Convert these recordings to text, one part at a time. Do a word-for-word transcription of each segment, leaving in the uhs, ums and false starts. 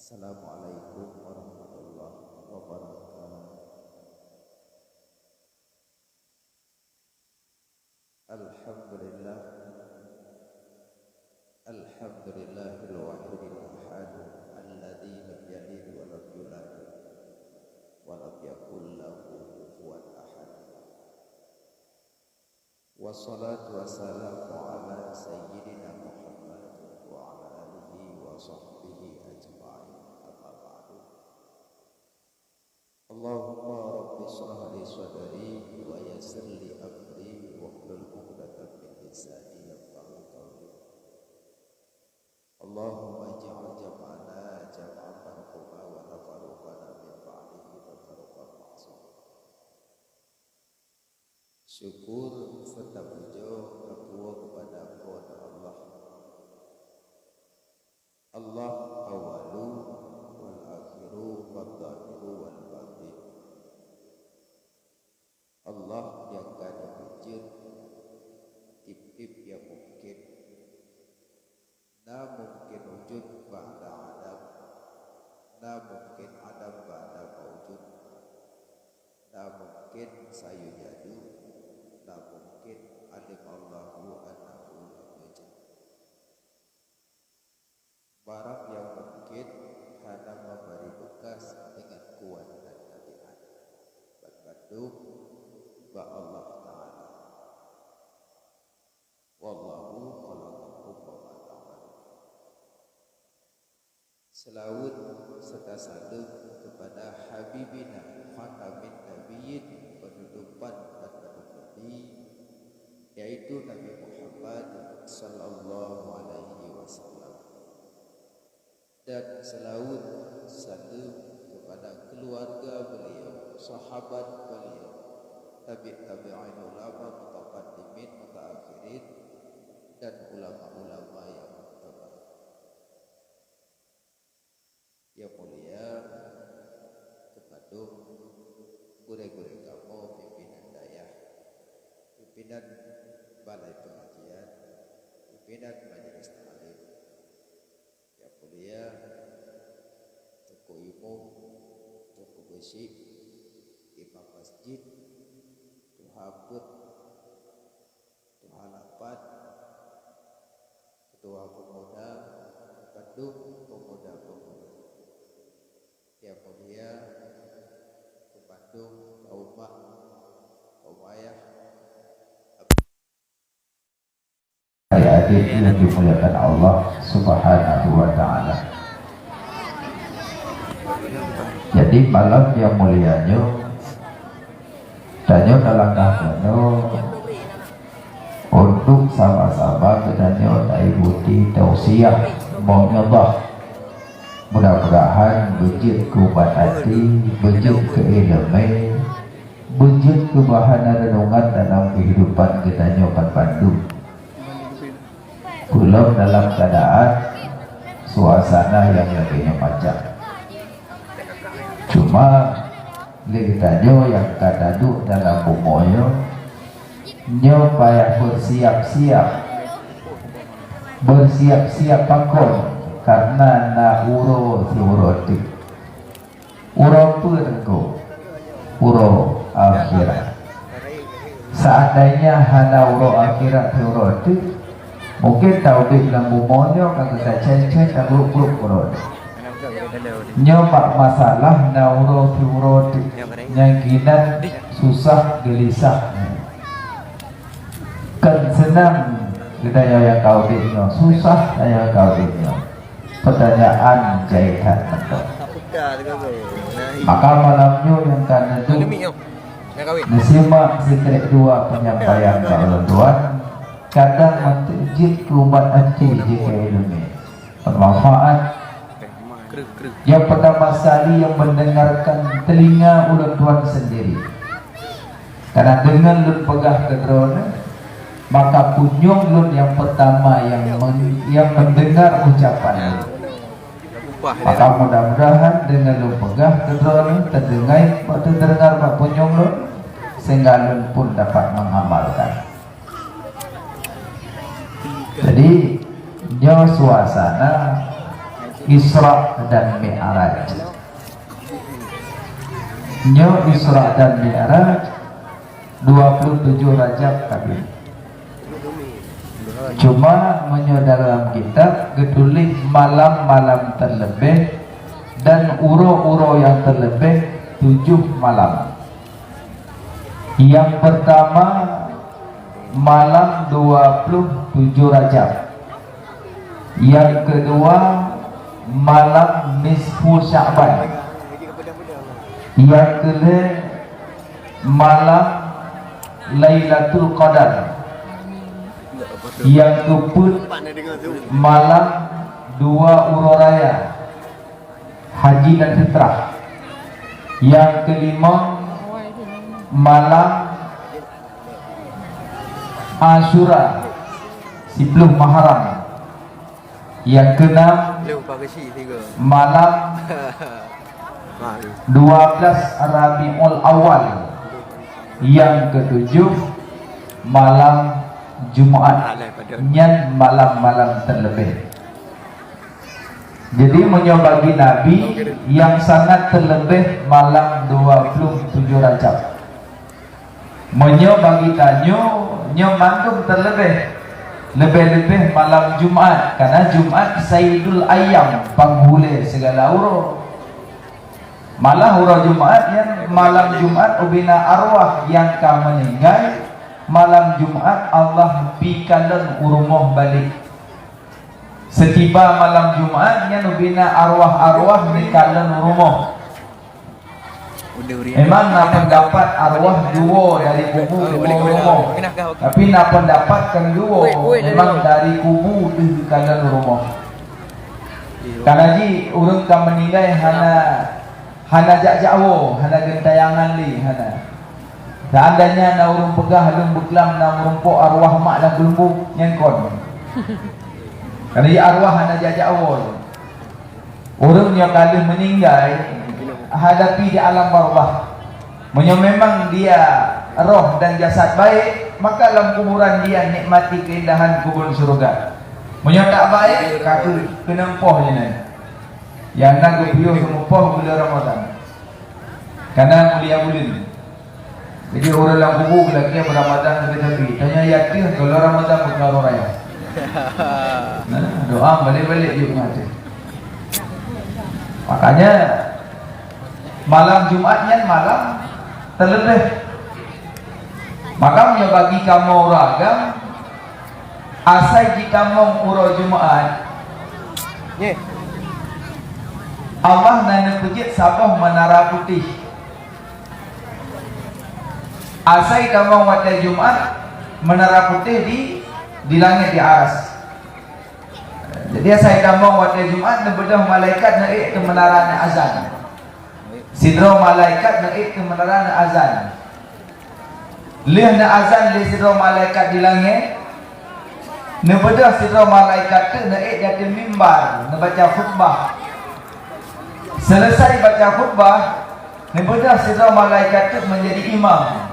Assalamualaikum warahmatullahi wabarakatuh. Alhamdulillah. Alhamdulillahil wahidil ahad, alladzi lam yalid wa lam yulad, wa lam yakul lahu kufuwan ahad. Wassalatu wassalamu ala sayyidina Muhammad wa ala alihi wa sahbihi ajma'in. Amma ba'du. Allahumma rabbi shrah li sadri wa yassir li amri wahlul 'uqdatam min lisani yafqahu qawli. Allahumma ij'al jam'ana jam'an marhuma wa tafarruqana min ba'dihi tafarruqan ma'suma. Syukur serta pujoe tapuwoe keupada Po teu Allah. Allah awalu wal akhiru wal zahiru wal batin. Allah nyang ka neubeujeuet tieb-tieb nyang mungken. Na mungken wujud ba'da adam, na mungken adam ba'da maujud, na mungken sayujadu, na mungken alimallahu annahu lam yujad. Barang nyang mungken hana meubri beukah deungon kuat dan tabiat. Banmandum bak Allah Ta'ala. Wallahu khalaqakum wa ma ta'malun. Seulaweuet serta saleuem keupada Habibina Khatamin Nabiyyin, peunutôpan banmandum nabi, yaitu Nabi Muhammad sallallahu alaihi wasallam. Dan seulaweuet saleuem keupada keuluwarga beliau, sahabat beliau, tabi' tabi'in, ulama mutaqaddimin, mutaakhirin, dan ulama-ulama nyang mu'tabar. Nyang mulia, teupeu gurée-gurée kamoe, pimpinan dayah, pimpinan balai pengajian, pimpinan majelis taklim. Nyang mulia, Teungku Imum, Teungku Beusyik, Imam Masjid, Tuha Peuet, Tuha Lapan, Ketua Pemuda, bandum pemuda-pemuda. Nyang mulia, bandum kaum mak, kaum ayah, adik-adik yang dimuliakan Allah Subhanahu wa Ta'ala. Jadi, malam nyang mulia nyoe, tanyoe talangkah nyoe untuk sama-sama geutanyoe taikuti tausiah mau'izah. Mudah-mudahan beujeuet keu ubat até, beujeuet keu iéleumé, beujeuet keu bahan renungan dalam keuhidupan geutanyoe banmandum. Peulom dalam keuadaan suasana nyang lagée nyoe macam. Cuma lé geutanyoe nyang ka taduek dalam bumoe nyoe, nyoe payah beusiap-siap. Beusiap-siap pakon? Kareuna na uroe siuroe teuk. Uroe peue, Teungku? Uroe akhirat. Seandainya hana uroe akhirat siuroe teuk, mungken taudeb lam bumoe nyoe ka geucen-cen, taglok-glok uroe. Nyoe bak masalah na uroe siuroe teuk, nyang kinan susah geulisah. Kon seunang geutanyoe nyang ka udeb nyoe, susah tanyoe nyang ka udeb nyoe. Peutanyaan jai that mantong. Maka malam nyoe nyang ka neuduek, neusimak sikrek dua penyampaian bak ulôn tuan, kadang mantöng jeuet keu ubat até, jeuet keu iéleumé, bermanfaat. Nyang peutama sekali nyang mendengarkan telinga ulôn tuan sendiri. Karena deungon lôn peugah keu droeneuh, maka punyueng lôn nyang peutama nyang men-, nyang mendengar ucapan lôn. Maka mudah-mudahan deungon lôn peugah keu droeneuh, teudeungai, teudeungar bak punyueng lôn, sehingga lôn pun dapat mengamalkan. Jadi, nyoe suasana Isra dan Mi'raj. Nyoe Isra dan Mi'raj, dua puluh tujuh Rajab tadi. Cuma meunyoe dalam kitab geutuléh malam-malam teuleubeh dan uroe-uroe nyang teuleubeh tujoh malam. Nyang peurtama, malam dua puluh tujoh Rajab. Nyang keudua, malam nisfu Sya'ban. Nyang keulhèe, malam Lailatul Qadar. Nyang keupeuet, malam dua uroe raya, haji dan fitrah. Nyang keulimong, malam Asyura, siploh Muharram. Nyang keunam, malam dua belas Rabiul Awal. Nyang keutujoh, malam Jumaat. Nyan malam-malam teuleubeh. Jadi, meunyoe bagi Nabi, nyang sangat teuleubeh malam dua puluh tujoh Rajab. Meunyoe bagi tanyoe, nyoe mandum teuleubeh, leubeh-leubeh malam Jumaat, karena Jumaat sayyidul ayyam, panghulèe segala uroe. Malah uroe Jumaat nyan, malam Jumaat ubena arwah nyang ka meuninggai, malam Jumaat Allah pikalon u rumoh balek. Setiba malam Jumaat nyan ubena arwah-arwah neukalon u rumoh. Memang na peundapat arwah jiwoe dari kubu jiwoe u rumoh. Tapi na peundapat keudua, memang dari kubu deuh kalon u rumoh. Karena jih ureueng ka meuninggai hana, hana jak-jak woe, hana geuntayangan lé, hana. Seandainya na ureueng peugah lôn beuklam na meurumpok arwah mak lam keulumbung, nyan kon. Karena jih arwah hana jak-jak woe. Ureueng nyang ka lheueh meuninggai, hadapi di alam barzakh. Meunyoe memang dia roh dan jasad baik, maka lam kuburan dia nikmati keindahan kubur syurga. Meunyoe tak baik, ka keu-, keuneumpoh nyan. Nyang na geupiôh seumeupoh buleuen Ramadhan. Kana mulia buleuen. Jadi, ureueng lam kubu geulakèe beuramadan sabe-sabe. Tanyoe yakin kalau Ramadan bukan hari raya. Nah, doa balik-balik yuk mati. Makanya, malam Jumat nyan malam teuleubeh. Maka, meunyoe bagi kamoe ureueng agam, asai jitamong uroe Jumat, Allah na neupeujeuet saboh meunara putéh. Asai tamong watèe Jumat, meunara putéh di, di langèt di aras. Jadi, asai tamong watèe Jumat, neubeudôh malaikat neuék keu meunara neuazan. Sidroe malaikat neuék keu meunara neuazan. Lheueh neuazan lé sidroe malaikat di langèt, neubeudôh sidroe malaikat teuk neuék di ateueh mimbar neubaca khutbah. Seuleusai baca khutbah, neubeudôh sidroe malaikat teuk meunjadi imam.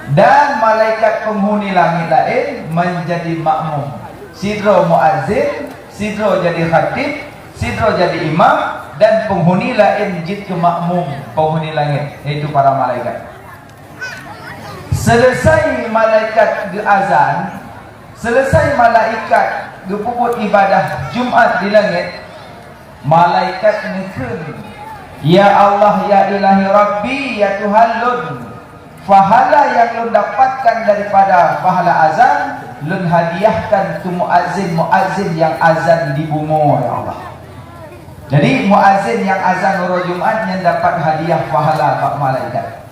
Dan malaikat peunghuni langèt laén meunjadi makmum. Sidroe muazin, sidroe jadi khatib, sidroe jadi imam, dan peunghuni laén jeuet keu makmum, peunghuni langèt, yaitu para malaikat. Seuleusai malaikat geuazan, seuleusai malaikat geupeubuet ibadah Jumat di langèt, malaikat neukheun, "Ya Allah, ya Ilahi Rabbi, ya Tuhan lôn, pahala nyang lôn dapatkan daripada pahala azan, lôn hadiahkan keu muazin-muazin nyang azan di bumoe, ya Allah." Jadi, muazin nyang azan uroe Jumat nyan dapat hadiah pahala bak malaikat.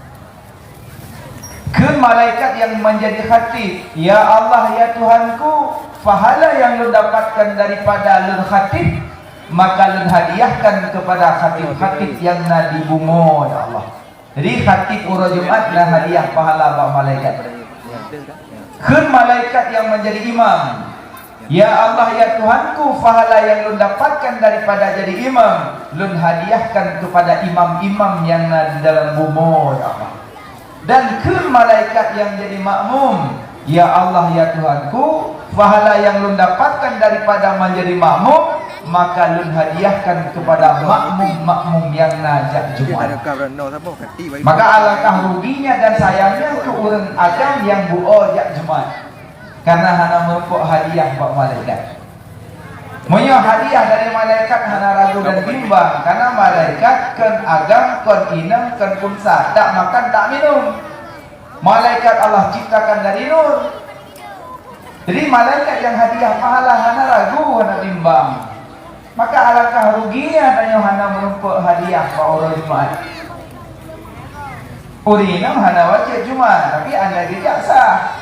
Kheun malaikat nyang meunjadi khatib, "Ya Allah, ya Tuhanku, pahala nyang lôn dapatkan daripada lôn khatib, maka lôn hadiahkan keupada khatib-khatib nyang na di bumoe, ya Allah." Jadi, khatib uroe Jumat na hadiah pahala bak malaikat. Kheun malaikat nyang meunjadi imam, "Ya Allah, ya Tuhanku, pahala nyang lôn dapatkan daripada jadi imam, lôn hadiahkan keupada imam-imam nyang na di dalam bumoe, ya Allah." Dan kheun malaikat nyang jadi makmum, "Ya Allah, ya Tuhanku, pahala nyang lôn dapatkan daripada meunjadi makmum, Maka lôn hadiahkan kepada makmum-makmum nyang na jak Jumat. Maka alangkah ruginya dan sayangnya keu ureuëng agam nyang beuo jak Jumat, karena hana meurumpok hadiah bak malaikat. Meunyoe hadiah dari malaikat hana ragu dan bimbang, karena malaikat kon agam, kon inong, kon punsa, tak makan, tak minum. Malaikat Allah ciptakan dari nur. Jadi malaikat nyang hadiah pahala hana ragu, hana bimbang. Maka alangkah ruginya tanyoe hana meurumpok hadiah bak uroe Jumat. Ureuëng inong hana wajéb Jumat, tapi andai geujak sah.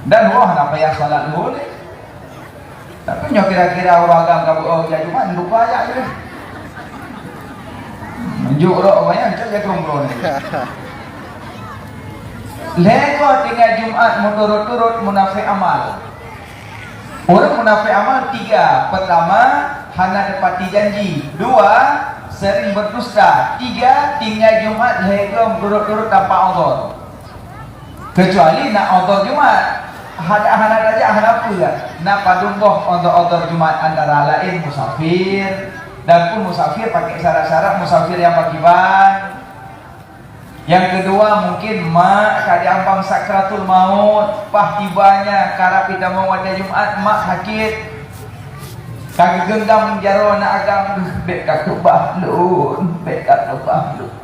Dan wah, hana payah salat Zuhur lé. Tapi nyoe kira-kira ureuëng agam ka beuo jak Jumat, lupa jak je. Juk rot awaknyan cok jak keurong-keurong ni. Lhée goe tinggai Jumat meuturot-turot munafék amal. Ureuëng munafék amal tiga. Pertama, hana teupati janji. Dua, sering berdusta. Tiga, tinggai Jumat lhée goe meuturot-turot tanpa uzur. Kecuali na uzur Jumat. Hana, hana tajak, hana peue. Na padum boh uzur-uzur Jumat, antara laén musafir. Dan pun musafir pakai syarat-syarat musafir nyang pakriban. Nyang keudua, mungkin mak ka diambang sakratul maut, paih tibanya karab jitamong watée Jumat, mak sakét. Ka geugeunggam jaroe na agam, "Bék kakeubah lôn, bék kakeubah lôn.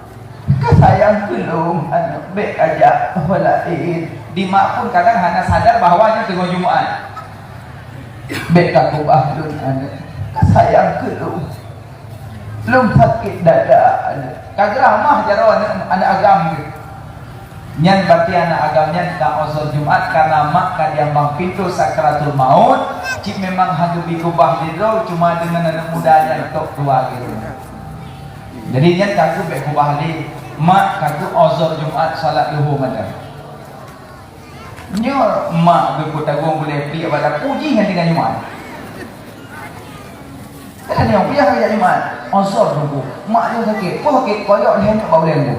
Kasayang keu lôn, aneuk, bék kajak ho laén." Di mak pun kadang hana sadar bahwa nyoe teungoh Jumat. "Bék kakeubah lôn, aneuk. Kasayang keu lôn. Lôn sakét dada, aneuk." Ka geuramah jaroe aneuk, aneuk agam geuh. Nyan berarti aneuk agam nyan ka uzur Jumat karena mak ka diambang pintoe sakratul maut, cit memang hana geubri keubah lé droe, cuma deungon aneuk muda nyan tok dua geuh. Jadi nyan ka keuh bék keubah lé, mak ka keuh uzur Jumat salat Zuhur mantong. Nyoe mak geupeutanggong bulée pliek bak dapu jih nyan tinggai Jumat. Kan nyang piah jak Jumat, uzur Teungku. Mak nyoe sakét, peue sakét, koyok lhée nyoe bak ulée Teungku.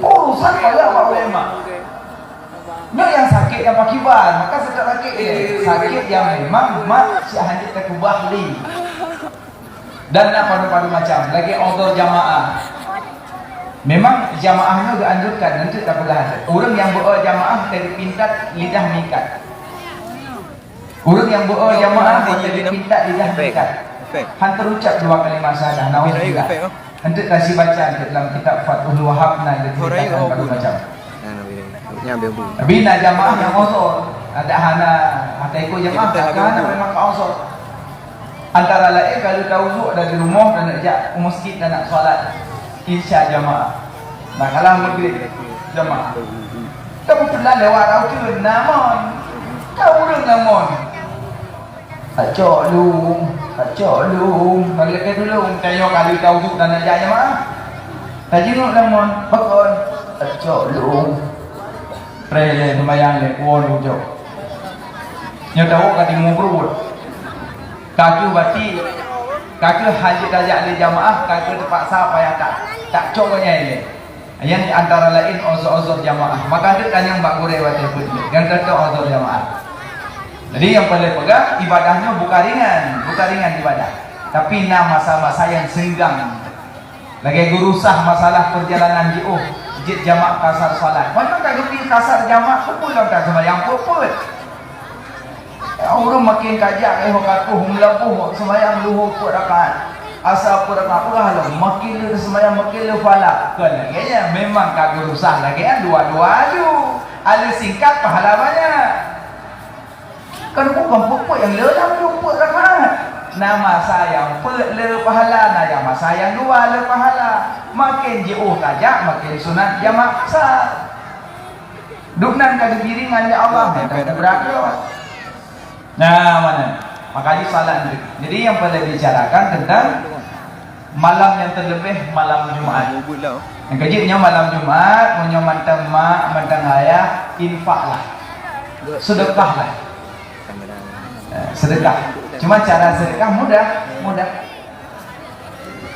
Urusan koyok bak ulée mak. Nyoe nyang sakét nyang pakriban, maka seutôt sakét lé. Sakét nyang memang mak cit hana takeubah lé. Dan na padum-padum macam, lagée uzur jamaah. Memang jamaah nyoe geuanjurkan, eunteuk tapeugah. Ureuëng nyang beuo jamaah ka geupintat lidah meuikat. Ureuëng nyang beuo jamaah ka geupintat lidah meuikat. Han teurucab dua kalimat syahadah, naudzubillah. Eunteuk tasibaca eunteuk lam kitab Fathul Wahhab na geuceuritakan padum macam. Tapi na jamaah nyang uzur, ada hana, hana ikot jamaah, ka hana memang ka uzur. Antara laén ka lheueh tawudu dari rumoh dan nak jak u meuseujid dan nak salat Isya jamaah. Nah, kalah Maghrib jamaah. Ka beutôi lewat rot uteuen, na mon. Ka ureuëng na mon. Kacok lôn, kacok lôn. Bagi lagée dulu, tanyoe ka lheueh tawudu dan nak jak jamaah. Tajinuk na mon, pakon. Kacok lôn. Preh lé seumayang lé, kuwoe lôn jok. Nyoe tawök ka timu pruet. Ka keuh bati, ka keuh hana tajak lé jamaah, ka keuh teupaksa payah that, that cok gobnyan ilée. Nyan antara laén uzur-uzur jamaah. Maka deuek tanyong bak gurée watée peuet nyoe, nyang teuntèe uzur jamaah. Jadi nyang paleng peugah, ibadah nyoe bukan ringan, bukan ringan ibadah. Tapi na masa-masa nyang seunggang. Lagée gurusah masalah peurjalanan jiôh jeuet jamak kasar salat. Mantong ka geupie kasar jamak, peue lom taseumayang peuet-peuet. Ureuëng makin kajak, eh, ka keuh meulaboh seumayang luhô peuet rakaat, asa peuet rakaat, peugah lom, makin le seumayang makin le falak. Kon lagée nyan, memang ka gurusah lagée nyan dua-dua aju. Aleuh singkat, pahala banyak. Kan bukan peuet-peuet nyang le lam peuet rakaat. Na masa nyang peuet le pahala, na nyang masa nyang dua le pahala. Makin jiôh tajak, makin sunat jamak kasar. Dum nan ka geubiringan lé Allah, mantong beurangkat. Nah, mana? Maka di salat ni. Jadi yang pada bicarakan tentang malam yang terlebih malam Jumat. Yang kejut nyoe malam Jumat, meunyoe mantong mak, mantong ayah, infaklah. Sedekahlah. Eh, sedekah. Cuma cara sedekah mudah, mudah.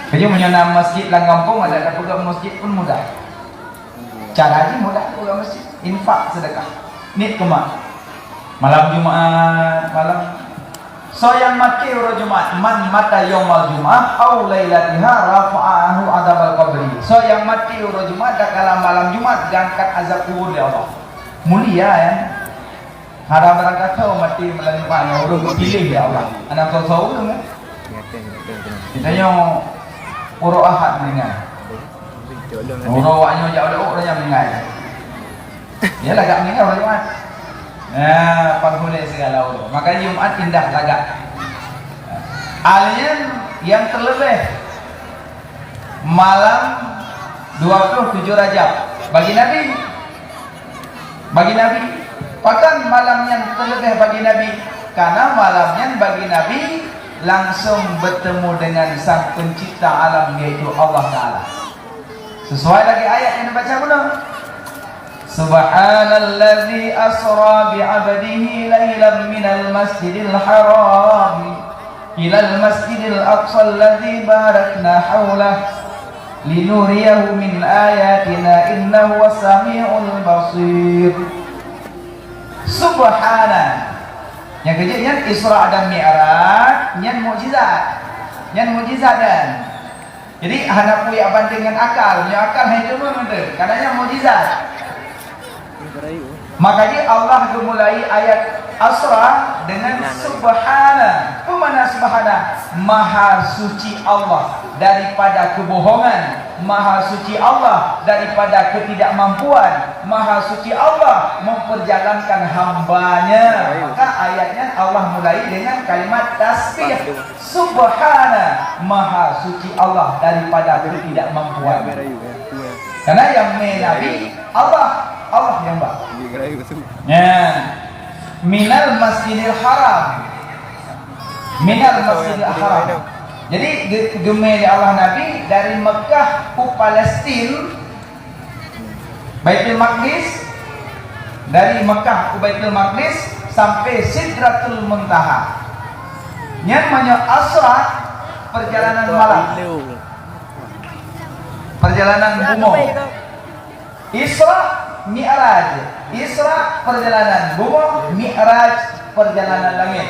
Jadi meunyoe na masjid lam gampông, ada tapeugah masjid pun mudah. Cara jih mudah, tapeugah masjid. Infak, sedekah. Niet keu mak. Malam Jumat, malam Soe nyang maté uroe Jumat, man mata yaumal jum'ah au lailatiha rafa'a anhu adzabal qabri. Soe nyang maté uroe Jumat dan dalam malam Jumat, geuangkat azab kubur lé Allah. Mulia, ya. Hana barangkasoe maté malam Jumat nyoe, ureueng geupiléh lé Allah. Hana soe-soe ureueng, ya. Kita nyoe uroe Ahad meuninggai. Uroe awak nyoe jak lé ureueng nyang meuninggai. Ya, lagak meuninggai uroe Jumat. Nah, pangkulé segala uroe. Maka Jumat indah lagak. Alien yang terlebih malam dua puluh tujuh Rajab bagi Nabi. Bagi Nabi, pakon malam nyan terlebih bagi Nabi? Karena malam nyan bagi Nabi langsung bertemu dengan Sang Pencipta alam, yaitu Allah Taala. Sesuai lagi ayat yang dibaca bunoe. Subhanalladzi asra bi 'abdihi lailan minal masjidil haram ilal masjidil aqsal ladzi barakna haulah linuriyahu min ayatina innahu huwas samiul basir. Subhana. Nyang keujeuet nyan Isra dan Mi'raj, nyan mukjizat. Nyan mukjizat dan Jadi, hana peue jak bandeng ngon akal. Meunyoe akal hana teuma meunan, karena nyan mukjizat. Maka jih Allah geumulai ayat Asra dengan Subhana. Peue makna Subhana? Maha suci Allah daripada kebohongan, Maha suci Allah daripada ketidakmampuan, Maha suci Allah memperjalankan hamba-Nya. Maka ayat nyan Allah mulai dengan kalimat tasbih. Subhana, maha suci Allah daripada ketidakmampuan. Karena nyang mé Nabi Allah, Allah nyang ba. Ya. Minal Masjidil Haram. Minal Masjidil Haram. Jadi ge- geumé lé Allah Nabi dari Mekah ke Palestin, Baitul Maqdis, dari Mekah ke Baitul Maqdis sampai Sidratul Muntaha. Nyan meunyoe Asra, perjalanan malam. Perjalanan bumoe. Isra, Mi'raj. Isra, perjalanan bumoe, Mi'raj, perjalanan langit.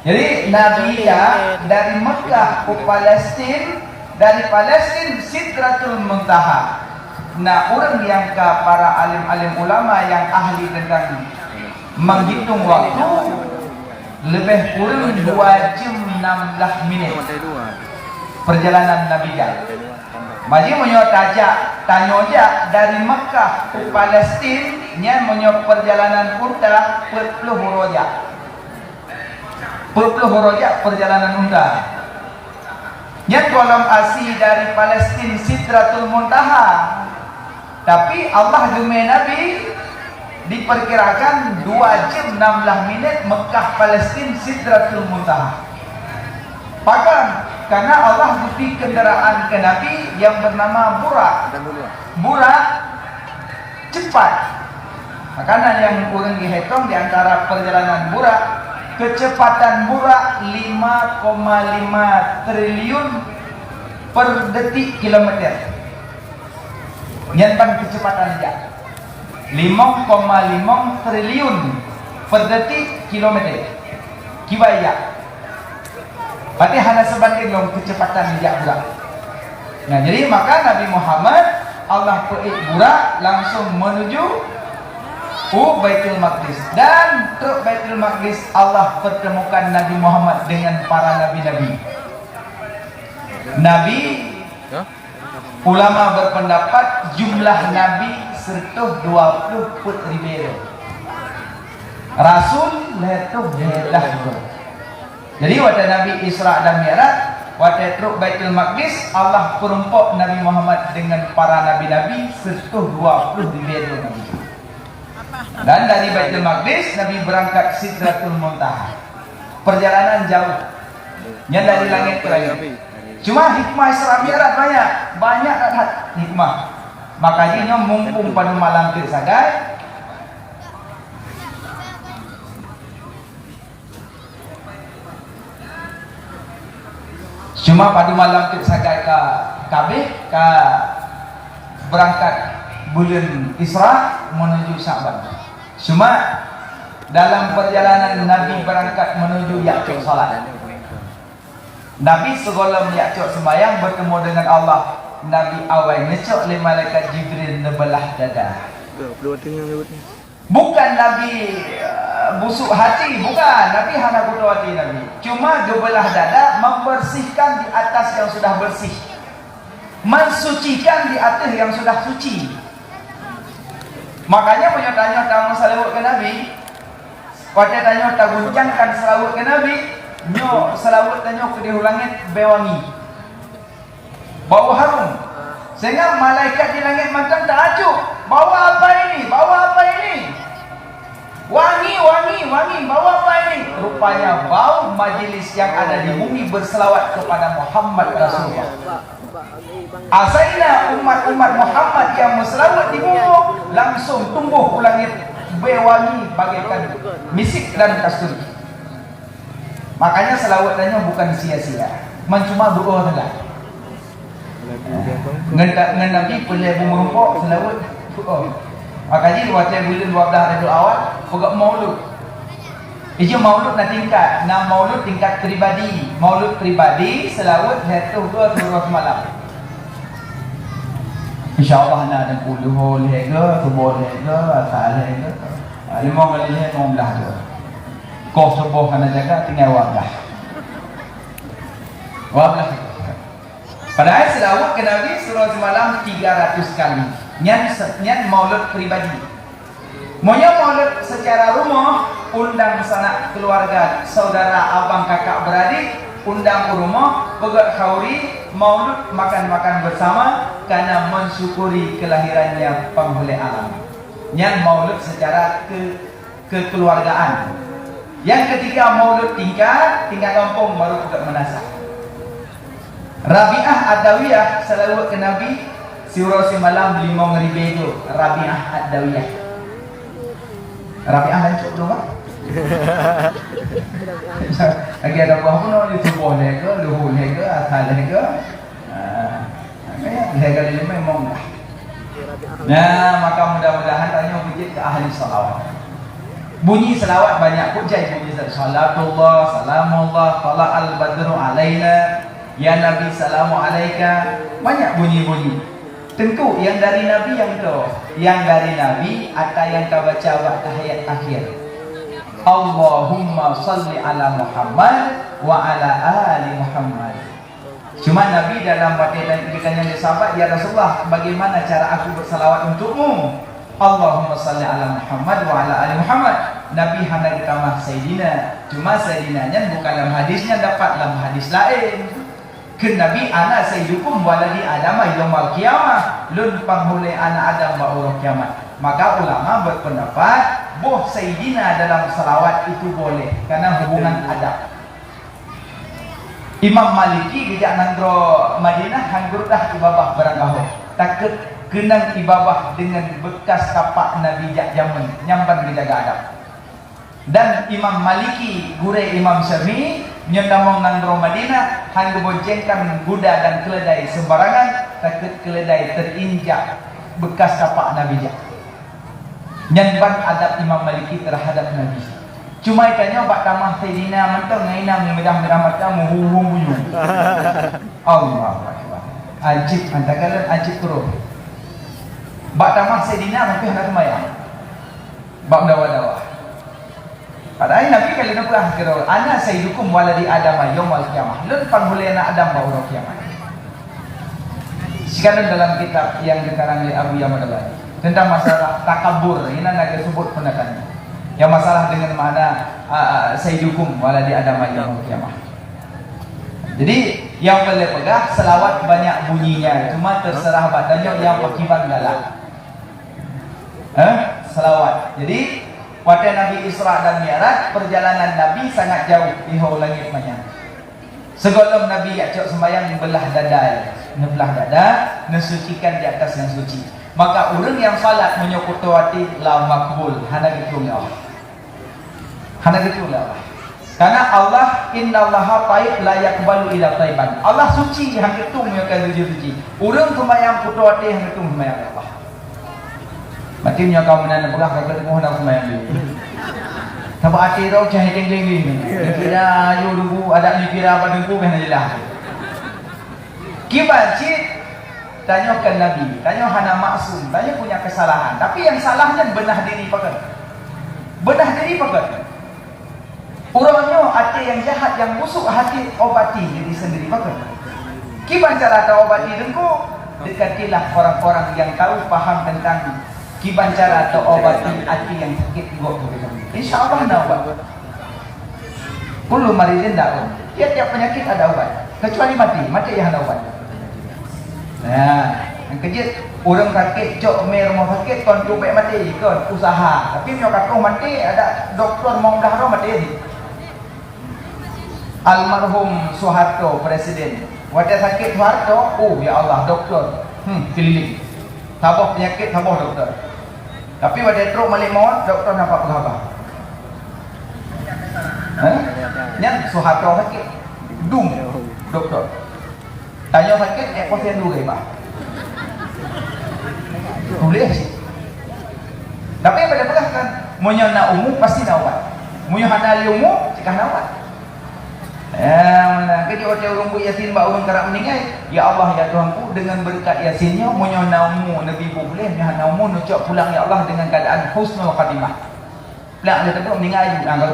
Jadi, Nabi ya dari Mekah ke Palestin, dari Palestin Sidratul Muntaha. Nah, ureueng nyang ka para alim-alim ulama nyang ahli tentang menghitung waktu, lebih kurang dua jam enam belas minit perjalanan Nabi ya. Maji meunyoe tajak, tanyoe jak dari Mekah ke Palestin, nyan meunyoe perjalanan unta peuet ploh uroe jak. Peuet ploh uroe jak perjalanan unta. Nyan gohlom asi dari Palestin Sidratul Muntaha. Tapi Allah geumé Nabi diperkirakan dua jam enam belas minit Mekah Palestin Sidratul Muntaha. Pakon? Karena Allah geubri kendaraan keu Nabi yang bernama Burak. Burak cepat. Maka na nyang ureueng geuhitong di antara perjalanan Burak, kecepatan Burak lima koma lima triliun per detik kilometer. Nyan ban kecepatan jak. Limong koma limong triliun per detik kilometer. Kiban jak. Berarti hana sebanding lom kecepatan jak Burak. Nah, jadi maka Nabi Muhammad, Allah peuék Burak langsung menuju u Baitul Maqdis. Dan trok Baitul Maqdis, Allah pertemukan Nabi Muhammad dengan para nabi-nabi. Nabi Ulama berpendapat jumlah nabi seratus dua puluh peuet ribèe droe. Rasul lhèe reutôh lhèe blah droe. Jadi watèe Nabi Isra dan Mi'raj, watèe trok Baitul Maqdis, Allah peurumpok Nabi Muhammad dengan para nabi-nabi seratus dua puluh ribèe droe nabi. Dan dari Baitul Maqdis, Nabi berangkat Sidratul Muntaha. Perjalanan jauh. Nyan dari langèt ke langèt. Cuma hikmah Isra Mi'raj banyak, banyak that hikmah. Maka jih nyoe mumpung padum malam teuk sagai. Cuma padum malam teuk sagai ka kabeh, ka berangkat buleuen Isra menuju Sya'ban. Cuma Dalam perjalanan Nabi berangkat menuju jak cok salat. Nabi sigohlom jak cok sembahyang bertemu dengan Allah, Nabi awai neucok lé malaikat Jibril neubeulah dada. Bukan Nabi, eh, busuk hati, bukan. Nabi hana kuto hati Nabi. Cuma geubeulah dada membersihkan di atas yang sudah bersih. Mensucikan di ateueh nyang sudah suci. Makanya meunyoe tanyoe tameuseulaweuet keu Nabi, watée tanyoe taguncangkan seulaweuet keu Nabi, nyoe seulaweuet tanyoe keudeh u langét bée wangi. Bau harum. Sehingga malaikat di langét mantong taajob, "Bau apa ini? Bau apa ini?" Wangi, wangi, wangi, bau apa ini? Rupanya bau majelis yang ada di bumi berselawat kepada Muhammad Rasulullah. Asaina umat-umat Muhammad yang meuseulaweuet di bumi langsung tumboh u langét bée wangi bagaikan misik dan kasturi. Makanya seulaweuet tanyoe bukan sia-sia, man cuma doa saja. Ngon, ngon Nabi peulheueh bumoe meurumpok seulaweuet. Oh. Maka jih watée buleuen dua belas Rabiul Awal, peugah maulud. Ijih maulud na tingkat, na maulud tingkat pribadi. Maulud pribadi seulaweuet lhèe reutôh dua siuroe seumalam. Insya Allah na dan puluh lhèe go, suboh lhèe go, asar lhèe go. Ah, limong kali lhèe, limong blah go. Koh suboh hana jaga, tinggai dua blah. Dua blah. Padahai seulaweuet keu Nabi siuroe seumalam tiga ratus kali. Nyan se-, nyan maulud pribadi. Meunyoe maulud secara rumoh, undang sanak keuluwarga, saudara, abang, kakak, beuradik, undang u rumoh, peugöt khauri, maulud, makan-makan bersama, karena mensyukuri kelahirannya Penghulé Alam. Nyan maulud secara ke-, kekeluargaan. Nyang keutiga, maulud tingkat, tingkat gampông baru peugöt meunasah. Rabi'ah Adawiyah seulaweuet keu Nabi siuroe simalam limong ribèe go, Rabi'ah Adawiyah. Rabi'ah lancok tu, Pak? Lagi ada buah pun, oh, di suboh lhèe go, luhur lhèe go, asar lhèe go. Ah, lhèe kali lima memang dah. Nah, maka mudah-mudahan tanyoe beujeuet keu ahli salawat. Bunyi salawat banyak pun jai bunyi sa-, salatullah, salamullah, tala'al badru alaina, ya Nabi salamu alaika. Banyak bunyi-bunyi. Teungku, nyang dari Nabi nyang toh, nyang dari Nabi ata nyang ka baca bak tahiyat akhir. Allahumma salli ala Muhammad wa ala ali Muhammad. Cuma Nabi dalam watèe tanya, geutanyong lé sahabat, "Ya Rasulullah, bagaimana cara aku bersalawat untukmu?" "Allahumma salli ala Muhammad wa ala ali Muhammad." Nabi hana geutamah Saidina. Cuma Saidina nyan bukan lam hadis nyan dapat, lam hadis laén. Kheun Nabi, "Ana sayyidukum waladi Adama yaumal qiyamah." Lôn panghulèe aneuk Adam bak uroe kiamat. Maka ulama berpendapat, boh Saidina dalam salawat itu boleh, karena hubungan adab. Imam Maliki geujak nanggroe Madinah han geurudah i babah barangkaho. Takheun keunong i babah deungon beukas tapak Nabi jak jameun, nyan ban geujaga adab. Dan Imam Maliki, gurèe Imam Syafi'i, nyan tamong nanggroe Madinah, han geuboncengkan guda dan keuleudai seumbarangan, takheun keuleudai teuinjak beukas tapak Nabi jak. Nyan ban adab Imam Maliki terhadap Nabi. Cuma tanyoe bak tamah Saidina mantong ngon inong meumirah-mirah mata, meuhurung bunyung. Allahu Akbar. Ajib, antakalon ajib keudroe. Bak tamah Saidina mungken hana seumayang. Bak meudawa-dawa. Padahai Nabi ka lheueh neupeugah keudroe, "Ana sayyidukum waladi Adama yaumal qiyamah." Lôn panghulèe aneuk Adam bak uroe kiamat. Sikalon dalam kitab nyang geukarang lé Abu Ya'mur Al-Ghazali tentang masalah takabur, inan na geuseubut peundapat nyan. Nyang masalah deungon makna, a, a, sayyidukum waladi Adam yaumul qiyamah. Jadi, nyang peureulèe peugah, seulawat banyak bunyinya, cuma teuseurah bak tanyoe nyang pakriban galak. Eh, seulawat. Jadi, watèe Nabi Isra dan Mi'raj, perjalanan Nabi sangat jauh di ho langèt manyang. Sigohlom Nabi jak cok seumayang, neubeulah dada, neubeulah dada, neusucikan di atas nyang suci. Maka ureueng nyang salat meunyoe kuto até, la makbul, hana geutueng lé Allah. Hana geutueng lé Allah. Karena Allah, "Innallaha thayyib la yaqbalu illa thaiban." Allah suci, han geutueng meunyoe ka jujur suci. Ureueng seumayang kuto até, han geutueng seumayang lé Allah. Maté nyoe ka meunan peugah ka teungoh na seumayang dulu. Sabab até droe cah hideung-hideung. Dikira ayu lugu, adak dikira bak teungku, kan jelas. Kiban cit, tanyoe kan nabi, tanyoe hana maksum, tanyoe punya kesalahan. Tapi nyang salah nyan beunah diri pakon. Beunah diri pakon. Uroe nyoe até nyang jahat, nyang busuk hati, obati diri sendiri pakon. Kiban cara taobati teungku? Dekatilah orang-orang yang tahu paham tentang kiban cara taobati até nyang sakét gok tu. Insya Allah na ubat. Kullu maridin da'un. Tiap-tiap penyakit ada ubat. Kecuali mati, mati yang ada ubat. Nah, yang kejut, orang sakit cok mé rumah sakit, kon tu bek mati, kon usaha. Tapi nyoe kakoh mati, ada doktor mau dah roh mati. Almarhum Soeharto presiden. Watèe sakét Soeharto, oh ya Allah, doktor. Hmm, keliling. Saboh penyakit, saboh doktor. Tapi watèe trok malék mawat, doktor nampak peugah haba. Hah? Nyan Soeharto sakét. Dum doktor. Tanyoe sakét, eh, pasien dua bah. Tuléh cit. Tapi pada peugah kan, meunyoe na umu pasti na ubat. Meunyoe hana lé umu, cegah na ubat. Eh, mana? Kejut watèe ureueng buet Yasin bak ureueng karap meuninggai, "Ya Allah, ya Tuhanku, dengan berkat Yasin nyoe, meunyoe na umu Nabi Ibrahim, nyoe hana umu, neucok pulang, ya Allah, dengan keadaan husnul khatimah." Plak, dia tengok meuninggai, nangkal.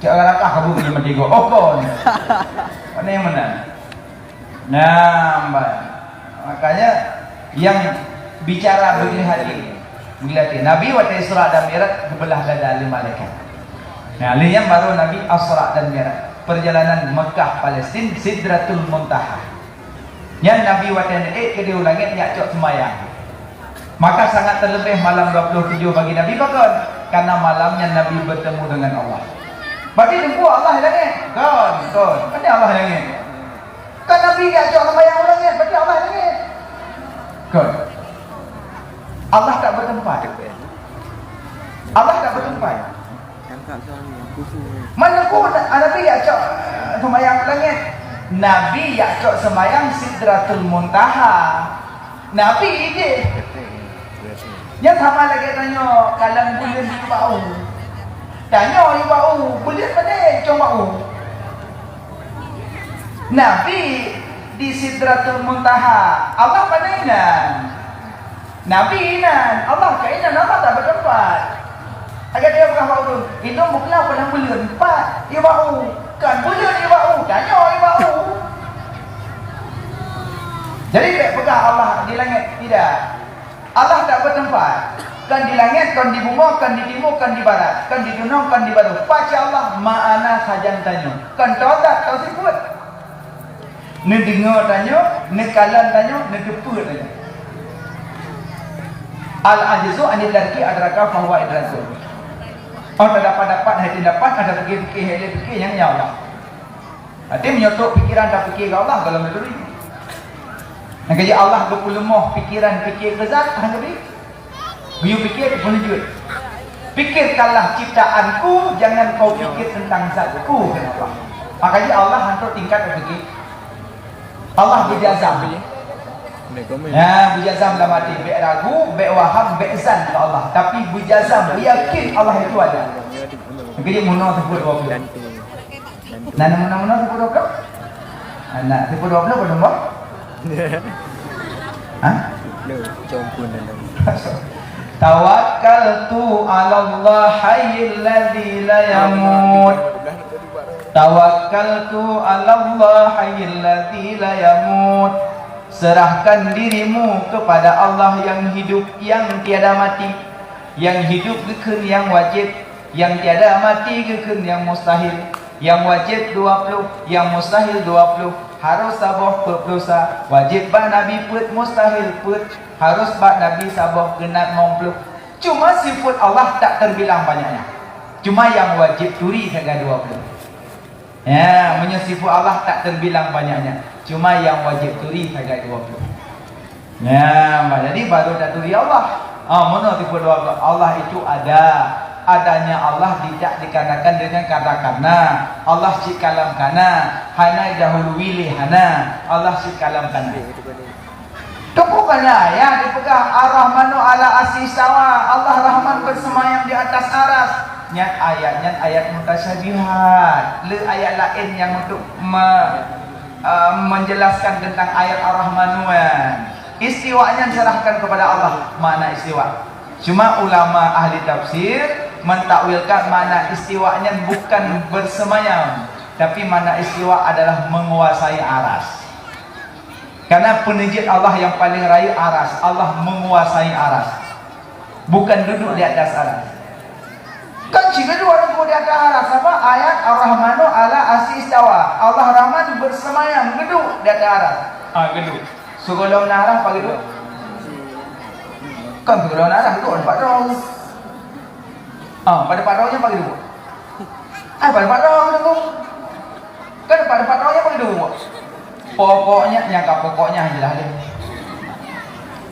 Cak lakah kabur di mati gua. Oh, kon. Mana yang mana? Nah, baik. Makanya, yang bicara begini hati. Begini hati. Nabi watèe Isra dan Mi'raj, belah dada lé malaikat. Nah, lé nyan baru Nabi Isra dan Mi'raj. Perjalanan Mekah, Palestin, Sidratul Muntaha. Nyan Nabi watèe neuék keudéh u langét, nyak cok seumayang. Maka sangat terlebih malam dua puluh tujuh bagi Nabi, pakon? Karena malam nyan Nabi bertemu dengan Allah. Berarti teungku Allah di langét? Kon, kon. Mana Allah di langét? Kan Nabi nyak cok seumayang u langét, berarti Allah di langét. Kon. Allah tak bertempat. Allah tak bertempat. Mana ku Nabi nyak cok, eh, seumayang u langét? Nabi nyak cok seumayang Sidratul Muntaha. Nabi idéh. Nyan sama lagèe tanyoe, kalon buleuen di bak u. Tanyoe di bak u, buleuen padé cong bak u. Nabi di Sidratul Muntaha. Allah padé inan. Nabi inan, Allah ka inan, Allah tak bertempat. Agak dia peugah bak ureueng, "Inong bukla pernah buleuen empat, ieu bak u. Kan buleuen ieu bak u, tanyoe ieu bak u." Jadi, bèk peugah Allah di langét, tidak. Allah tak bertempat. Kan di langét, kan di bumoe, kan di timu, kan di barat, kan di dunong, kan di barô. Pace Allah, ma'ana sajan tanyoe. Kan tautat, tau sifeuet. Neudeungoe tanyoe, neukalon tanyoe, neuteupeue tanyoe. Al-ajzu anil darki adraka fahuwa idrakun. Oh, tadapat-dapat hai teudapat, ada pikir-pikir hai lé pikir nyang nyawa. Berarti meunyoe trok pikiran tapikir keu Allah, golom neuturi. Nyang keu jih Allah geupeuleumoh pikiran pikir keu zat, hana geubri. Geuyue pikir, meunujut. "Pikirkanlah ciptaanku, jangan kau pikir tentang zatku," kheun Allah. Makajih Allah hantom tingkat berpikir. Allah beujazam. Ya, beujazam dalam hati. Bèk ragu, bèk waham, bèk zan keu Allah. Tapi beujazam, beuyakin Allah itu ada. Jadi, meunoe teupeu dua puluh. Nah, nama-nama tu pun doktor? Anak tu pun doktor, pun nombor? Hah? Lo, campur dalam. Tawakkaltu 'alallah hayyil ladzi la yamut. Tawakkaltu 'alallah hayyil ladzi la yamut. Serahkan dirimu kepada Allah yang hidup, yang tiada mati. Yang hidup geukheun nyang wajéb, nyang tiada mati geukheun nyang mustahil. Nyang wajéb dua ploh, nyang mustahil dua ploh, harôh saboh peuet ploh sa. Wajéb bak Nabi peuet, mustahil peuet, harôh bak Nabi saboh keunan limong ploh. Cuma sifeut Allah tak terbilang banyaknya. Cuma nyang wajéb turi sagai dua ploh. Ya, meunyoe sifeut Allah tak terbilang banyaknya. Cuma nyang wajéb turi sagai dua ploh. Ya, jadi baru taturi Allah. Ah, meunoe sifeut dua ploh. Allah itu ada. Adanya Allah tidak dikarenakan dengan kata-karena. Allah cit ka lam kana. Hana dahului lé hana. Allah cit ka lam kana. Teungku kana, ya, dipeugah, "Ar-Rahmanu 'alal 'arsy istawa." Allah Rahman bersemayam di atas aras. Nyan ayat nyan ayat mutasyabihat. Le ayat laén nyang untuk me-, eh, menjelaskan tentang ayat Ar-Rahmanu nyan. Istiwa nyan serahkan kepada Allah, makna istiwa. Cuma ulama ahli tafsir mentakwilkan makna istiwa nyan bukan bersemayam, tapi makna istiwa adalah menguasai aras. Karena peuneujeut Allah yang paling rayeuk aras, Allah menguasai aras. Bukan duduk di atas aras. Kan cit geuduek di atas aras, apa? Ayat Ar-Rahmanu ala arsi istawa. Allah Rahman bersemayam, geuduek di atas aras. Ah, geuduek. Sigohlom na aras, apa geuduek? Kan sigohlom na aras, geuduek pat droe. Ah, pat droe nyan apa geuduek? Ah, pat droe geuduek. Kan pat droe nyan apa geuduek? Pokoknya, nyang ka pokoknya jeulaih lé.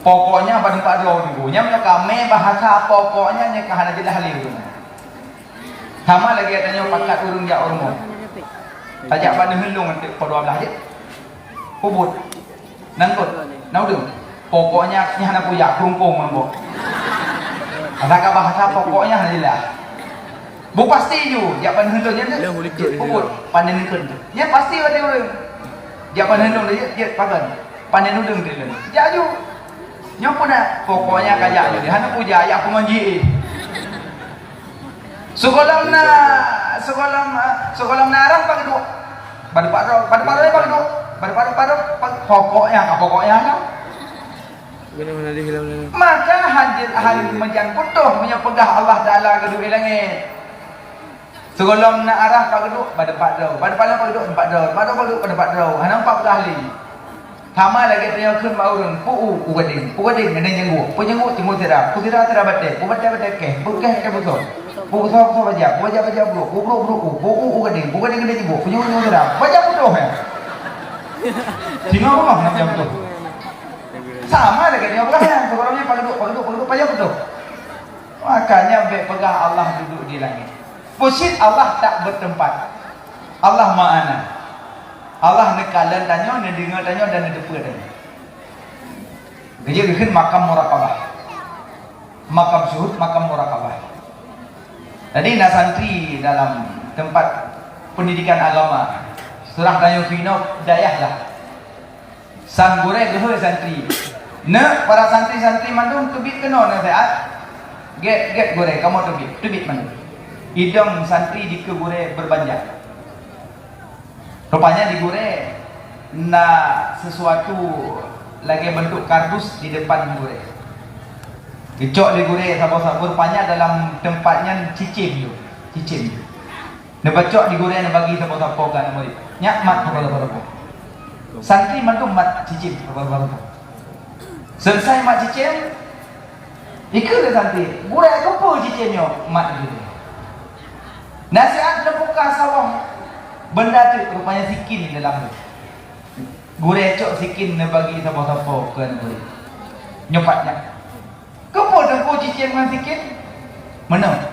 Pokoknya pat droe geuduek. Nyan meunyoe ka mé bahasa pokoknya nyan ka hana jeulaih lé geuduek. Sama lagèe tanyoe pakat ureueng jak u rumoh. Tajak bak neuheun lôn teuk pukul dua belas jeuet. Ubit. Nangkot. Na udeueng. Pokoknya nyan hana kujak, krumpong nangkot. Rasa ka bahasa pokoknya hana jeulaih. Beu pasti ju, jak bak neuheun lôn nyan. Ubit. Panen neukheun. Nyan pasti watèe ureueng. Jak bak neuheun lôn jeuet, jeuet pagan. Panen udeueng teuh lôn. Jak ju. Nyoe peue na? Pokoknya ka jak ju. Hana kujak, jak peungon jih. Sigohlom na, sigohlom, sigohlom na aras apa geuduek? Bak droe, bak droe apa geuduek? Bak droe, bak droe, pokoknya, pokoknya kan? Maka hadirin hadirin meujan putôh meunyoe peugah Allah Taala geuduek di langèt. Sigohlom na aras apa geuduek? Bak droe. Bak droe apa geuduek? Bak droe. Bak droe apa geuduek? Bak droe. Hana pat peugah lé. Sama lagèe tanyoe kheun bak ureueng, peu u, u gadeng, peu gadeng gadeng janggut, peu janggut timbul sira, peu sira sira batèe, peu batèe batèe kèh, peu kèh batèe peu soe, peu soe peu soe baja, peu baja baja brôk, peu brôk brôk u, peu u u gadeng, peu gadeng gadeng janggut, peu janggut timbul sira, baja putôh nyan. Singoh beungoh na baja putôh. Sama lagèe nyoe peugah nyan, sigohlom nyan apa geuduek, apa geuduek, apa geuduek, apa geuduek, apa geuduek. Makanya bèk peugah Allah duduk di langèt. Peue cit Allah tak bertempat. Allah ma'ana. Allah neukalon tanyoe, neudeungoe tanyoe dan neuteupeue tanyoe. Geujeuet geukheun makam muraqabah. Makam syuhud, makam muraqabah. Jadi na santri dalam tempat pendidikan agama. Seurah tanyoe keunoe dayah lah. Sang gurèe geuhôi santri. Neuk, para santri-santri mandum teubiet keunoe naseuhat. Gèt, gèt gurèe, kamoe teubiet, teubiet mandum. Idong santri dikeue gurèe beubanja. Rupanya di gurèe na sesuatu lagèe bentuk kardus di depan gurèe. Geucok lé gurèe saboh-saboh, rupanya dalam teumpat nyan cicém yôh, cicém yôh. Neubacok di gurèe, neubagi sapo-sapo keu aneuk murit. Nyak mat sapo-sapo. Santri mandum mat cicém sapo-sapo. Seuleusai mat cicém, dikeue lé santri, "Gurèe, keupeue cicém nyoe?" Mat di gurèe. Naseuhat neubuka saboh benda teuk, rupanya sikin dalam. Gurèe cok sikin neubagi sapo-sapo keu aneuk murit. Nyoe pat nyan. Keupeue teungku cicém ngon sikin? Meunoe,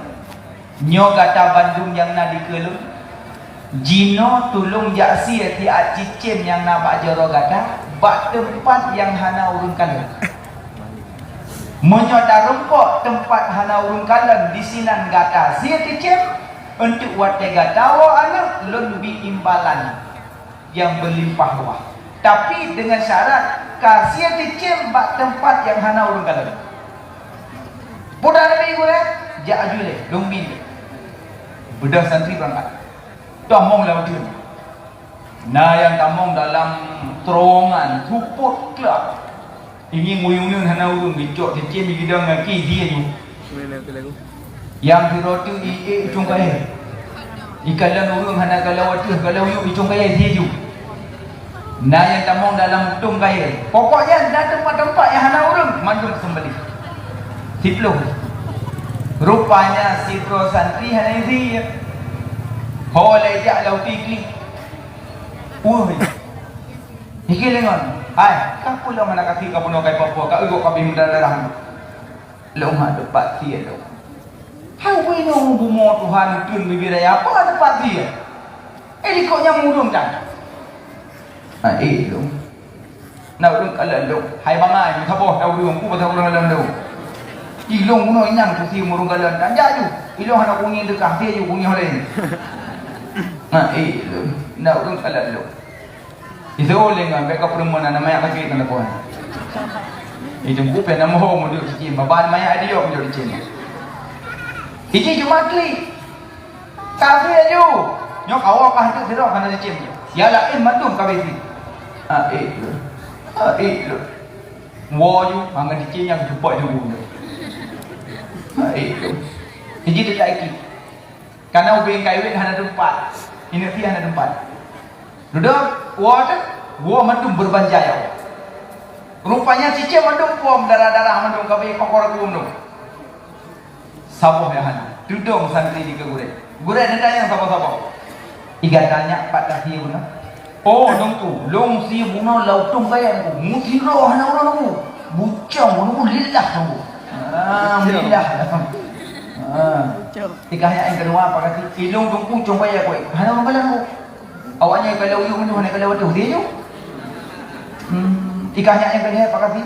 nyoe gata bandum nyang na dikeue lôn, jinoe tulông jak sie siat cicém nyang na bak jaroe gata bak teumpat nyang hana ureueng kalon. Meunyoe tarumpok teumpat hana ureueng kalon, disinan gata sie cicém, eunteuk watèe gata woe aneuk, lôn bri imbalan nyang meulimpah ruah. Tapi deungon syarat ka sie cicém bak teumpat nyang hana ureueng kalon. Peue na neubi gurèe, jak aju lé, lôn bi. Beudôh santri beurangkat. Tamong lam uteuen. Na nyang tamong dalam terowongan, seupôt glap. Ingieng uyueng-uyueng hana ureueng, geucok cicém, gidong gaki, sie ju. Nyang sidroe teuk i ék i cong kayèe. Ikalon ureueng hana kalon ateueh, kalon yup i cong kayèe, sie ju. Na nyang tamong dalam utông kayèe. Pokoknya na teumpat-teumpat nyang hana ureueng, mandum seumbeuléh. Siplôh. Rupanya sidroe santri hana izi. Ho lé jak lam uteuen klik. Weueh. Niki lé ngon, "Hai, ka pulang aneuk gaki ka bunoe kayèe po-po, ka eu gob ka bri meudarah-darah." Lôn hana teumpat sie lôn. Hai, wéh nyoe bumoe Tuhan uteuen bubé raya, peue hana teumpat sie? Eh, likot nyan murông that. Hai, eh, lôn. Na ureueng kalon lôn. Hai bangai, meusaboh na ureueng, peue basa ureueng kalon lôn. Di lôn bunoe nyang kusi murông kalon, dan jak ju. Ilôn hana kungieng teuka, pih aju kungieng lé. Ha, eh, lôn. Nak ureueng kalon lôn. Itu lé ngon bèk ka peureumeun aneuk manyak sakét ngon lakoe. Itu buku pih na moho meuduk cicém, babah manyak diok meuduk cicém. Iji cuma klik. Tapi aju. Nyoe kawa pah tu sidroe hana cicém. Ya laén mandum ka bisi. Ha, eh, lôn. Ha, eh, lôn. Woe ju, mangat cicém nyang teupot ju guna. Ha, eh, lôn. Iji tu cak iki. Karena ubeng kaiwet hana teumpat. Ineuk pih hana teumpat. Dudoe, woe teuh, woe mandum beureubanjai awak. Rupanya cicém mandum pom, darah-darah mandum, ka bèk kokor aku mandum. Saboh nyang hana. Tudong santri di keu gurèe. Gurèe neutanyong saboh-saboh. Iga tanya pat kaki beuna. Oh, Teungku, lôn sie bunoe lam utông kayèe Teungku. Meusidroe hana ureueng Teungku. Bucong Teungku, lillah Teungku. Ah, lillah. Ah. Ikah nyak nyang keudua, pakati, ilôn Teungku cong kayèe kueh. Hana ureueng kalon Teungku. Awaknyan kalon uyueng nyoe, hana kalon watèe udeh nyoe. Hmm, ikah nyak nyang keulhèe, pakati,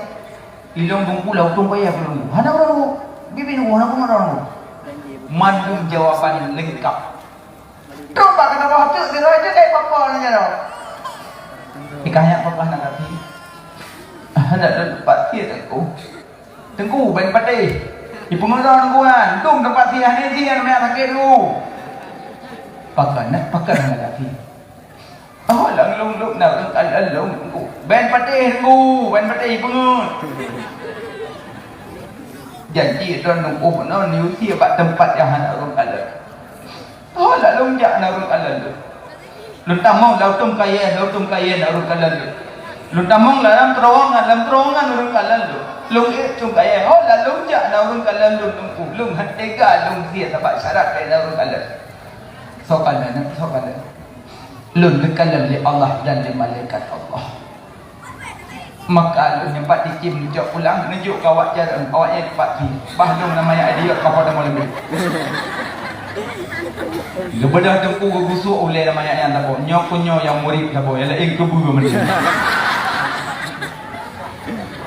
ilôn Teungku lam utông kayèe kueh Teungku. Hana ureueng Teungku. Bibi Teungku, hana ureueng Teungku. Mandum jawaban leungkap. Trok bak keutabah teuk, kira aja dai papa nanya dah. Ikah nyak papa nak kaki. Ah, nak dapat kit aku. Teungku, ban patéh. Ipeungeut droe Teungku nyan, dum teumpat sie hana sie, aneuk manyak sakét Teungku. Pakai nak, pakai nak kaki. Oh, lam lôn, lôn, nak lôn, lôn, lôn, Teungku. Ban patéh Teungku, ban patéh ipeungeut. Janji droe Teungku, oh, non, ni usie bak teumpat nyang hana lôn kalon. Oh, lam lôn jak na ureueng kalon lôn. Lôn tamong lam utông kayèe, lam utông kayèe na ureueng kalon lôn. Lôn tamong lam terowongan, lam terowongan ureueng kalon lôn. Lôn ék cong kayèe, oh, lam lôn jak na ureueng kalon lôn Teungku. Lôn hana tega lôn sie sabab syarat kayèe na ureueng kalon. Soe kalon, soe kalon. Lôn geukalon lé Allah dan lé malaikat Allah. Maka lôn nyoe pat cicém neucok pulang, neujok keu awak jareueng, awaknyan pat pih. Bah lôn na manyak idiot, ka pada malam ni. Geubeudôh Teungku geugusuek ulèe na manyak nyan saboh. Nyoe keuh nyoe nyang murit saboh, nyang laén keubeue meunan.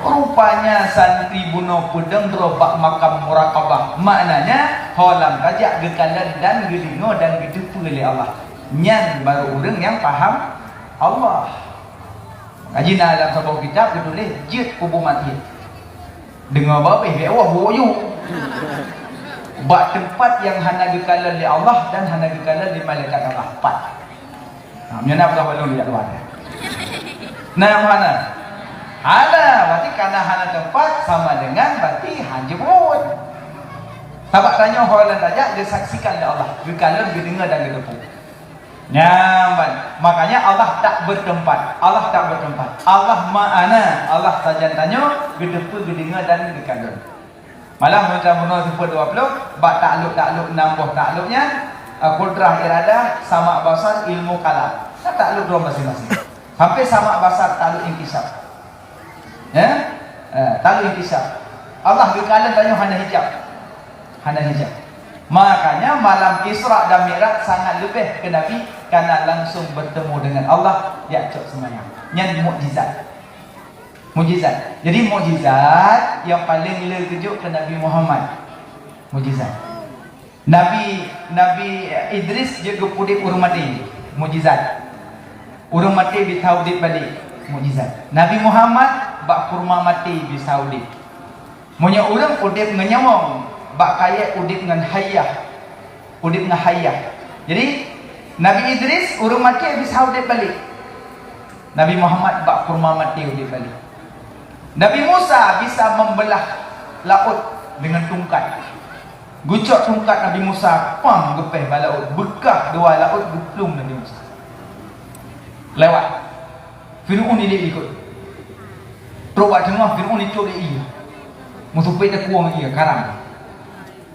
Rupanya santri bunoe peudong droe bak makam muraqabah. Maknanya, ho lam tajak geukalon dan geudeungoe dan geuteupeue lé Allah. Nyan baru ureueng nyang paham Allah. Kaji na lam saboh kitab geutuléh, jeuet kubu maté. Deungoe babeh, bèk woe, woe ju. Bak teumpat nyang hana geukalon lé Allah dan hana geukalon lé malaikat Allah. Pat. Nah, meunyoe na peugah balong jak luar. Nah, nyang hana. Hana, berarti kana hana teumpat sama dengan berarti hanjeuet buet. Sabab tanyoe ho lam tajak geusaksikan lé Allah, geukalon, geudeungoe dan geuteupeue. Nyan ban. Makanya Allah tak bertempat. Allah tak bertempat. Allah ma'ana. Allah sajan tanyoe, geuteupeue, geudeungoe dan geukalon. Malah macam bunoe seupôt dua ploh, bak takluk-takluk nam boh takluk nyan, eh, kudrah, iradah, sama', basar, ilmu, kalam. Kan takluk droe maséng-maséng. Sampai sama' basar takluk inkisaf. Ya? Eh, takluk inkisaf. Allah geukalon tanyoe hana hijab. Hana hijab. Makanya malam Isra dan Mi'raj sangat leubeh keu Nabi karena langsung bertemu dengan Allah jak cok seumayang. Nyan mukjizat. Mukjizat. Jadi mukjizat nyang paleng le geujok keu Nabi Muhammad. Mukjizat. Nabi, Nabi Idris jeuet geupeuudép ureueng maté. Mukjizat. Ureueng maté bisa udép balek. Mukjizat. Nabi Muhammad bak kurma maté bisa udép. Meunyoe ureueng udép ngon nyawöng, bak kayèe udép ngon hayah. Udép ngon hayah. Jadi, Nabi Idris, ureueng maté bisa udép balek. Nabi Muhammad bak kurma maté udép balek. Nabi Musa bisa membelah laôt dengan tungkat. Geucok tungkat Nabi Musa, pam, geupéh bak laôt, beukah dua laôt geuplueng Nabi Musa. Lewat. Fir'aun ilèe likot. Trok bak teungoh, Fir'aun icok lé ié. Meusumpét teukueng ié, karang.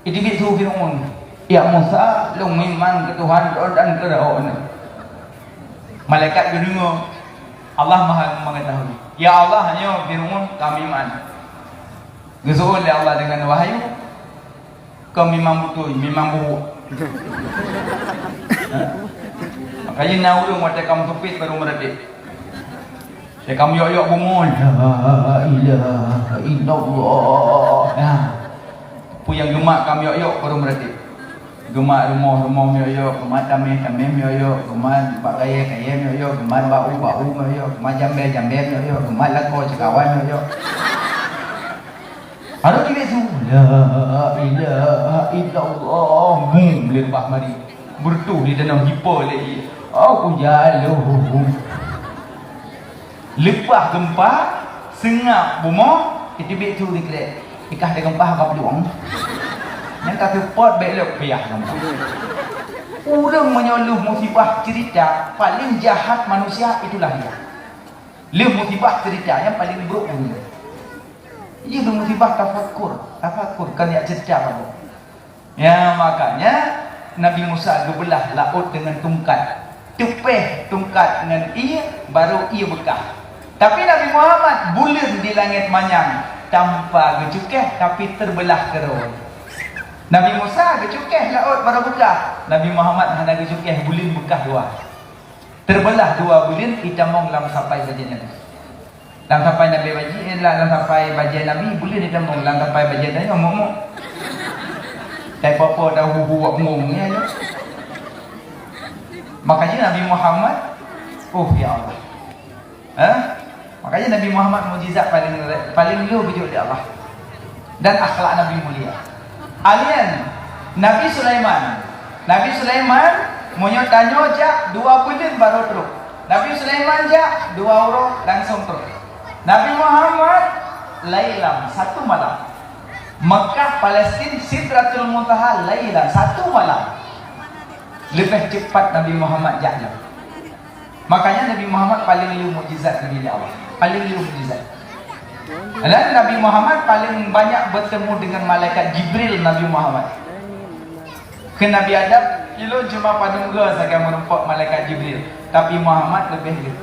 Iteubiet su Fir'aun, "Ya Musa, lôn meuiman keu Tuhan droe dan keu droeneuh." Malaikat geudeungoe, Allah Maha Mengetahui. "Ya Allah, nyoe Fir'aun ka meuiman." Geuseuôt lé Allah deungon wahyu, "Kon mimang beutôi, mimang buhuk." Makajih na ureueng watèe ka meusumpét baru meuratéb. Watèe ka meuyok-yok bumoe, "La ilaha illallah." Nah, peue nyang geumat ka meuyok-yok baru meuratéb. Geumat rumoh-rumoh miyok-yok, geumat tameh-tameh miyok-yok, geumat bak kayèe-kayèe miyok-yok, geumat bak u-bak u miyok-yok, geumat jambèe-jambèe miyok-yok, geumat lakoe ceukawan miyok-yok. Harôh tibèk su, "La ilaha illallah." Bum, leupah mari. Beureutoh di tanoh jipo lé ié. Oh, kujalo. Leupah geumpa, seungab bumoe, iteubiet su dikeue. Ikah teugeumpa ka peulueng. Nyang ka seupôt bèk lôn piah geumpa. Ureueng meunyoe lheueh musibah ceurita, paléng jahat manusia itulah dia. Lheueh musibah ceurita nyang paléng brôk ureueng. Iya lheueh musibah tafakur, tafakur kan jak ceurita bagoe. Ya, makanya Nabi Musa geubeulah laôt deungon tungkat. Teupéh tungkat ngon ié, barô ié beukah. Tapi Nabi Muhammad buleuen di langét manyang tanpa geucukéh, tapi teubeulah keudroe. Nabi Musa geucukéh laôt barô beukah, Nabi Muhammad hana geucukéh, buleuen beukah dua. Teubeulah dua buleuen itamong lam sapai bajèe Nabi. Lam sapai Nabi bajèe, eh, lam, lam sapai bajèe Nabi, buleuen itamong, lam sapai bajèe tanyoe mok-mok. Tai popo dah hu-hu wak bungong, ya, ya. Makanya Nabi Muhammad, oh, ya Allah. Eh? Makanya Nabi Muhammad mukjizat paling, paling lheueh geujok lé Allah. Dan akhlak Nabi mulia. Alien, Nabi Sulaiman. Nabi Sulaiman, meunyoe tanyoe jak dua buleuen barô trok. Nabi Sulaiman jak dua uroe langsung trok. Nabi Muhammad, lailan, satu malam. Mekah, Palestin, Sidratul Muntaha, lailan, satu malam. Leubeh cepat Nabi Muhammad jak nyan. Makanya Nabi Muhammad paling lheueh mukjizat geubri lé Allah. Paling lheueh mukjizat. Dan Nabi Muhammad paling banyak bertemu dengan malaikat Jibril, Nabi Muhammad. Keu Nabi Adam, ilôn cuma padum goe sagai meurumpok malaikat Jibril, tapi Muhammad leubeh lheueh.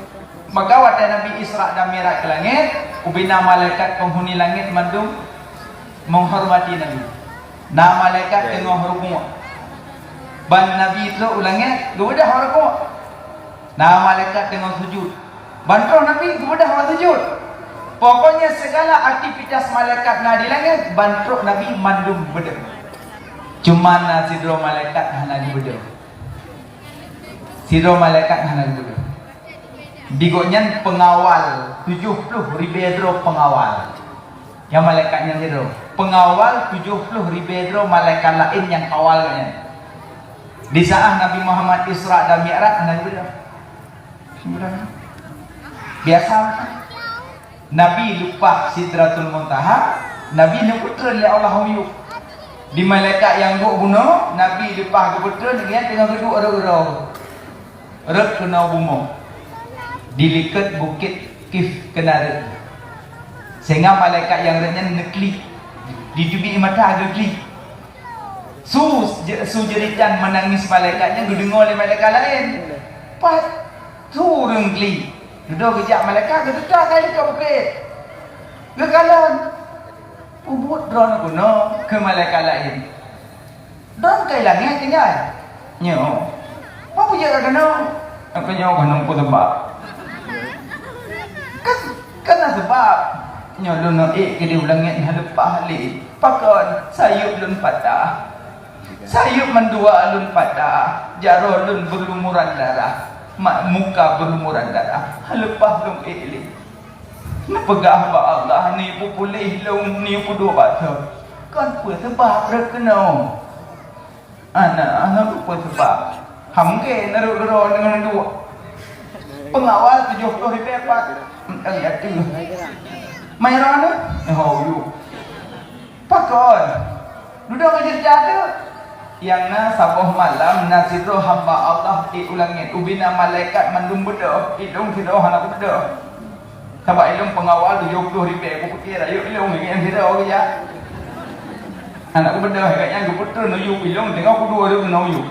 Maka watèe Nabi Isra dan Mi'raj keu langét, ubena malaikat penghuni langét mandum menghormati Nabi. Na malaikat teungoh rukuk. Ban Nabi trok u langét, geubeudôh rukuk. Na malaikat teungoh sujud. Ban trok Nabi geubeudôh sujud. Pokoknya segala aktivitas malaikat na di langét, ban trok Nabi mandum beudôh. Cuma na sidroe malaikat hana geubeudôh. Sidroe malaikat hana geubeudôh. Di gobnyan pengawal, tujoh ploh ribèe droe pengawal. Nyang malaikat nyan sidroe. Pengawal tujoh ploh ribèe droe malaikat laén nyang kawal gobnyan. Di saat Nabi Muhammad Isra dan Mi'raj hana geubeudôh. Biasa. Nabi leupah Sidratul Muntaha, Nabi neupeutreun lé Allah u yup. Di malaikat nyang duek bunoe, Nabi leupah geupeutreun, gobnyan teungoh geuduek rot-rot. Rot keunoe bumoe. Di likot bukét Kif keunan rot. Sehingga malaikat nyang rot nyan neuklik. Di teubiet mata geuklik. Su, je-, su jeuritan meunangis malaikat nyan geudeungoe lé malaikat laén. Pat su ureueng klik. Dudoe geujak malaikat geuteuka kali ka bukét. Geukalon. Peubuet droeneuh keunoe keu malaikat laén. Droeneuh kai langét tinggai. Nyoe. Peue jeuet keunoe? Keunoe keunoe peue sabab? Kan, kan na sabab. Nyoe lôn ék keudéh u langét hana leupah lé. Pakon? Sayeuep lôn patah. Sayeuep mandua lôn patah, jaroe lôn beulumuran darah, ma-, muka beulumuran darah, hana leupah lôn ék lé. Neupeugah bak Allah, neupeupuléh lôn, neupeuduek bak thon. Kon peue sabab rot keunoe? Hana, hana peue sabab. Hamke neurot-rot deungon duek. Pengawal tujoh ploh ribèe pat. Entah ya tu. Mai roh anu? Eh, ho, yuk. Pakon? Dudoe ngon ceurita teuh. Nyang na saboh malam na sidroe hamba Allah ék u langét, ubena malaikat mandum beudôh, ilôn sidroe hana kubeudôh. Sabab ilôn pengawal tujoh ploh ribèe, kupike rayeuk ilôn ngon sidroe keujak. Hana kubeudôh, gobnyan geupeutreun u yup ilôn teungoh kuduek-duek keunoe u yup.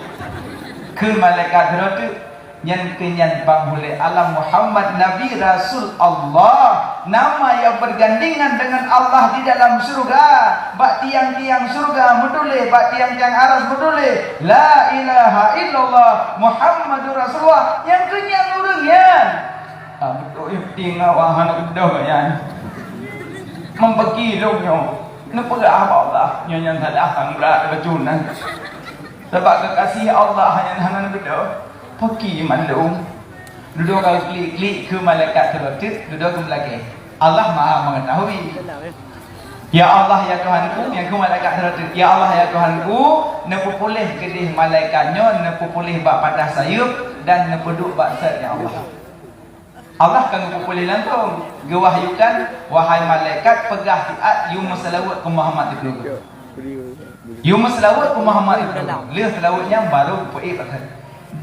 Kheun malaikat sidroe teuk, Nyan keuh nyan panghulèe alam Muhammad Nabi Rasul Allah. Nama yang bergandengan dengan Allah di dalam syurga. Bak tiang-tiang syurga meutuléh, bak tiang-tiang aras meutuléh, "La ilaha illallah Muhammadur Rasulullah." Nyang keuh nyan ureueng nyan. Ah, beutôi, tinggai wahana beudôh nyan. Membagi lôn nyoe. Neupeugah bak Allah, nyoe nyan salah, sang brat bacut nyan. Sabab keukaséh Allah nyan hana neubeudôh, paki mandum. Dudoe ka klik-klik keu malaikat sidroe teuk, dudoe keu meulakée. Allah Maha Mengetahui. Ya Allah, ya Tuhanku, nyang keu malaikat sidroe teuk. Ya Allah, ya Tuhanku, neupeupuléh keudeh malaikat nyoe, neupeupuléh bak padah sayeuep dan neupeuduek bak sat, ya Allah. Allah ka geupeupuléh langsong, geuwahyukan, "Wahai malaikat, peugah siat yue meuseulaweuet keu Muhammad di keudroe." Yue meuseulaweuet keu Muhammad di keudroe. Lheueh seulaweuet nyan baru geupeuék bak sat.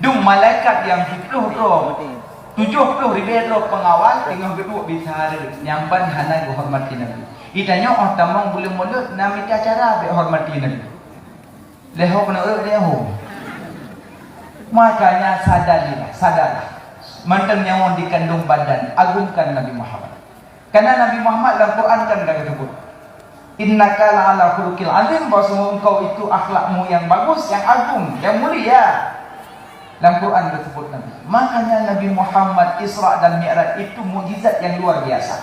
Dum malaikat nyang siplôh droe, tujoh plôh ribée droe peungawal teungoh geuduek bicara, nyang ban hana geuhormati Nabi. Geutanyoe óh tamong buleuen Mulod na mita cara bék hormati Nabi. Lé ho keuneuk rhot lé ho. Makanya sadarilah, sadarlah. Mantong nyawöng dikandung badan, agungkan Nabi Muhammad. Karena Nabi Muhammad lam Quran kan ka geuseubut, "Innaka la'ala khuluqil azim," bahwa sungguh engkau itu akhlakmu yang bagus, yang agung, yang mulia. Lam Quran geuseubut Nabi. Makanya Nabi Muhammad Isra dan Mi'raj itu mukjizat yang luar biasa.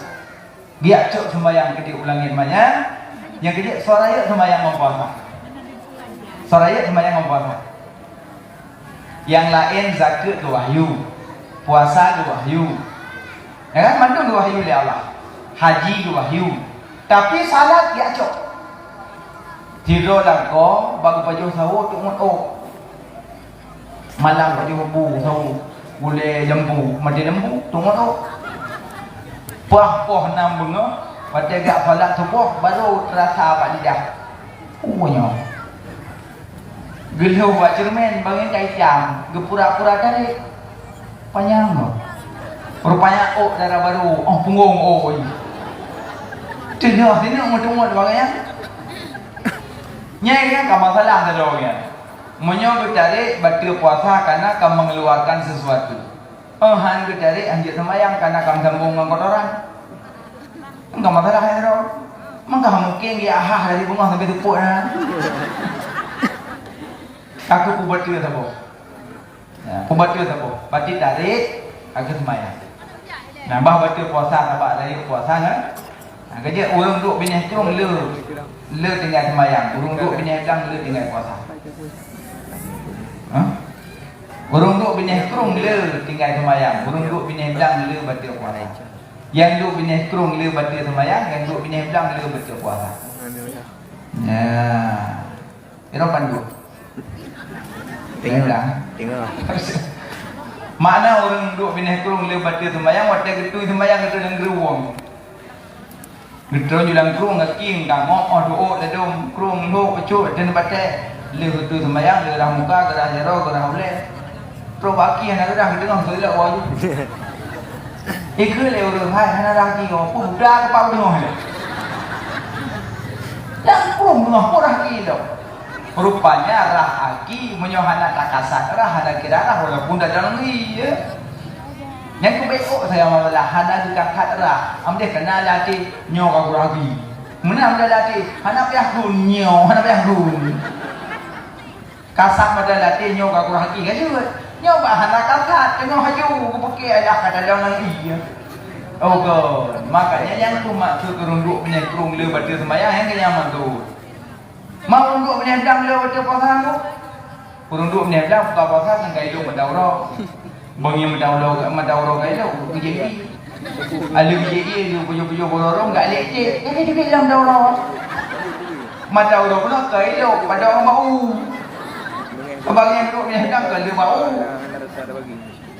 Geujak cok seumayang keudeh u langét manyang, nyang keudeh soe rayeuk seumayang ngon puasa. Soe rayeuk seumayang ngon puasa. Nyang laén zakeuet geuwahyu, puasa geuwahyu. Ya kan? Mandum geuwahyu lé Allah. Haji geuwahyu. Tapi salat geujak cok. Sidroe lakoe bak geupajoh sawo teungeut ôk. Malam pajoh bu sawo, gulée lembu, maté lembu, teungeut ôk. Poh-poh nam beungoh, watée geujak salat suboh, baru teurasa bak lidah. Peue nyoe? Geulheueh bak ceureumen, bangai ka itam, geupura-pura tarék. Panyang nyoe. Rupanya ôk dara barô, oh, punggong ôk. Teungoh sineuk meuteumot bangai nyan. Nyan kan ka masalah sidroe nyan. Meunyoe geutarek bateue puasa kana ka mengeluarkan sesuatu. Oh, han geutarek, han jeuet seumayang kana ka meusambong ngon kotoran. Enggak masalah ya, Bro. Maka mungkin dia ahah dari bunga sampai tepuk dah. Aku kubateue saboh. Ya, kubateue saboh. Berarti tarek, aku seumayang. Nambah bateue puasa, sabab rayeuk puasa kan? Ha, keujeuet ureuëng duek binéh krueng le, le tinggai seumayang, ureuëng duek binéh blang le tinggai puasa. Hah? Ureuëng duek binéh krueng le tinggai seumayang, ureuëng duek binéh blang le bateue puasa. Nyang duek binéh krueng le bateue seumayang, nyang duek binéh blang le bateue puasa. Nah. Ira panduk. Tengok. Tengok. Makna ureuëng duek binéh krueng le bateue seumayang, watée geutui seumayang geutui lam geuruwong. Geutron ju lam krueng gaki, ka ngoh, oh, duek ladom krueng lhok peucok dan batée. Le geutui seumayang, geurah muka, geurah jaroe, geurah ulée. Troh baki hana geurah geudeungoh geulak waju. Ikeu lé ureuëng hai hana rah gaki, oh, peue buda keupak geudeungoh lé. Dan krueng deungoh peue rah gaki lom. Rupanya rah aki meunyoe hana takasat rah, hana kira rah walaupun dak dalam negeri, ya. Nyang keubeukok saya masalah hana geukakhat rah. Amdeh kena latih nyoe ka guragi. Meunan amdeh latih hana payah gun nyoe, hana payah gun. Kasat mata latih nyoe ka guragi ka jeuet. Nyoe bak hana kasat teungoh haju geupeuke ayah ka dalam negeri, ya. Oh God, makanya nyang tu maksud ureuëng duek binéh krueng le bateue seumayang nyang keu nyan maksud. Ma ureuëng duek binéh blang le watée puasa tu? Ureuëng duek binéh blang buka puasa kan ka ilok mata uroe. Bangi mata uroe, mata uroe ka ilok, U J I. Ahli U J I tu pujoe-pujoe bororong gak lecet. Jadi dikit dalam mata uroe. Mata uroe pula ka ilok pada orang bau. Abang yang duek binéh blang ka le bau.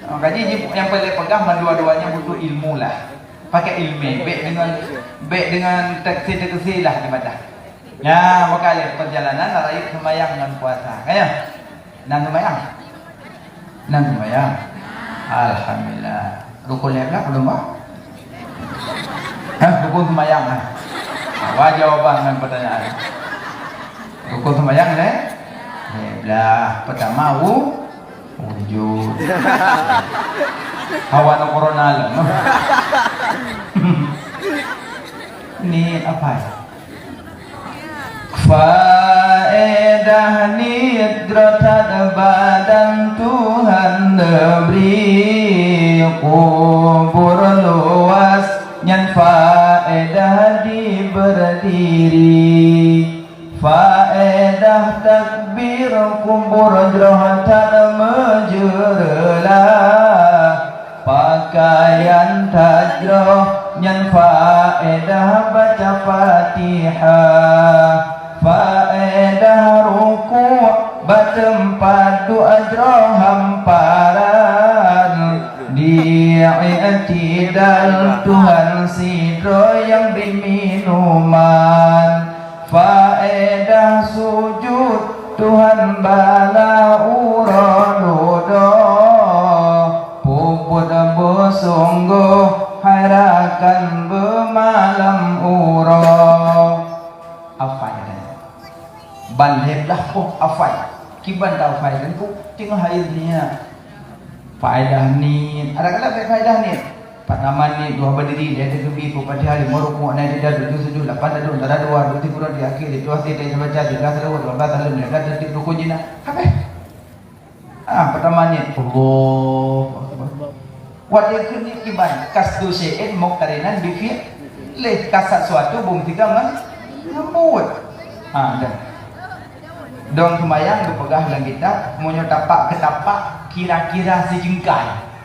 Ha, jadi nyang paléng peugah mandua-duanya butuh ilmu lah. Pakai ilmu, baik dengan baik dengan teksi-teksi lah ibadah. Nya, maka lé perjalanan rayeuk seumayang ngon puasa. Kaya? Nan seumayang? Nan seumayang. Alhamdulillah. Rukun lé blah belum, bah? Hah, rukun seumayang, ha? Apa jawaban ngon pertanyaan? Rukun seumayang lé? Lé blah. Pertama, wu-, Wujud. Hawa na corona lom. Ni apa ya? Faedah nidroe that badan Tuhan neubri, kubur luas nyan faedah diberdiri. Faedah takbir Kubur jroh that meujeureulah, pakaian that jroh nyan faedah baca Fatihah, faedah rukuk bak teumpat duek jroh hamparan. Di i'tidal Tuhan sidroe nyang bri minuman. Faedah sujud Tuhan bala uroe dudoe, puput beusunggoh hai rakan beumalam uroe. Hafai kan? Ban lhèe blah poh hafai. Kiban ta hafai kan ku? Teungoh hai nyan. Faedah niet. Ada kala bèk faedah niet. Pertama niet, dua berdiri, dia ada gebi, peufatihah, lima rukuk, enam i'tidal, tujuh sujud, lapan tadong, tara dua, dua tiga di akhir, itu hati dia baca, tiga selawat, dua belas saleuem, dia kata tiga rukun jinak. Habis. Ah, pertama niet, Allahu Akbar. Wat ikut niet kiban, qasdu syai'in muqtarinan bi fi'lih, kasat suatu bukon ngon buet. Ah, dah. Dong seumayang geupeugah lam kitab, meunyoe tapak keu tapak kira-kira sijeungkai.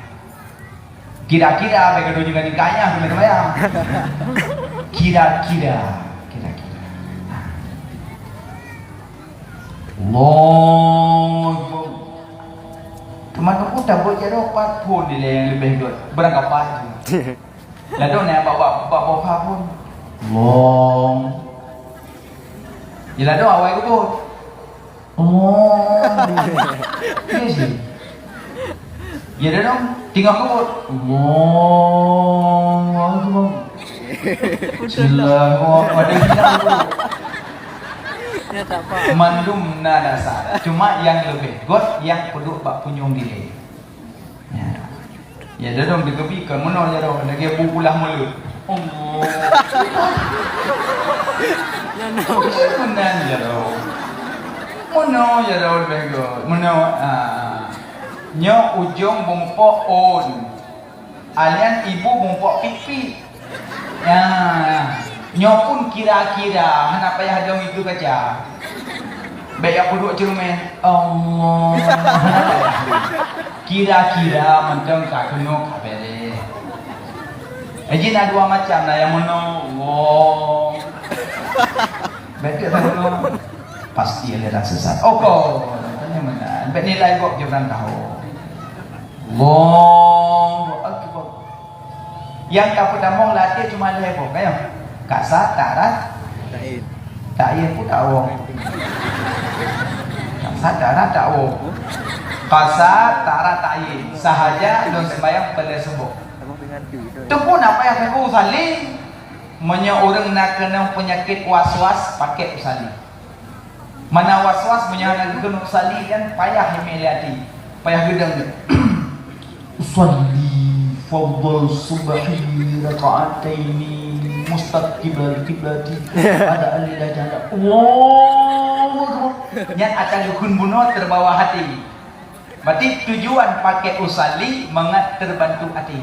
Kira-kira, bèk keunoe jeungkai-jeungkai nyan, keunoe seumayang. Kira-kira, kira-kira. Allahu Akbar. Teuma teungku tabeuet jaroe pat phon ilèe nyang leubeh göt. Beurangkapat. Ladôm na bak, bak, bak boh pha phon. Long. Ya ladôm awai geubeuet. Oh. Iya sih. Ya ladôm tinggal geubeuet. Allahu Akbar. Bismillahirrahmanirrahim. Ya, tak apa. Mandum na dasar. Cuma nyang leubeh göt nyang peuduek bak punyueng dilèe. Ya. Ya, dadong digeubri kon meunoe jaroe, lagèe bu pulah mulut. Allah. Meunan jaroe. Meunoe jaroe leubeh göt. Meunoe, ah. Nyoe ujong beumpok ôn. Alian ibu beumpok pipi. Ya, nyoe pun kira-kira, hana payah dong itu kaca. Bèk jak peuduek ceureumen. Allah. Kira-kira mantong ka keunoe ka bèrèh. Jadi na dua macam, na nyang meunoe, Allah. Bèk tak meunoe. Pasti aliran sesat. Oh, kau. Tanya mana? Bèk nilai kok je orang tahu. Allahu Akbar. Nyang ka peutamong lam até cuma lhèe boh, kan? Kasa, tarat, ta'yin. Ta'yin pun tak woe. Kasa, tarat, tak woe. Kasa, tarat, ta'yin. Sahaja lôn sembahyang peureulèe suboh. Teungku na payah teungku usalli. Meunyoe ureueng na keunong peunyakét was-was, pakék usalli. Mana was-was meunyoe hana geukheun usalli nyan payah imé lé até, payah geudong. Usalli fardhu subhi rak'ataini mustaqbilal qiblati. Ada alillah jalla. Allahu Akbar. Nyan akan geukheun bunoe teubawa até. Berarti tujuan pakai usalli mangat teubantu até.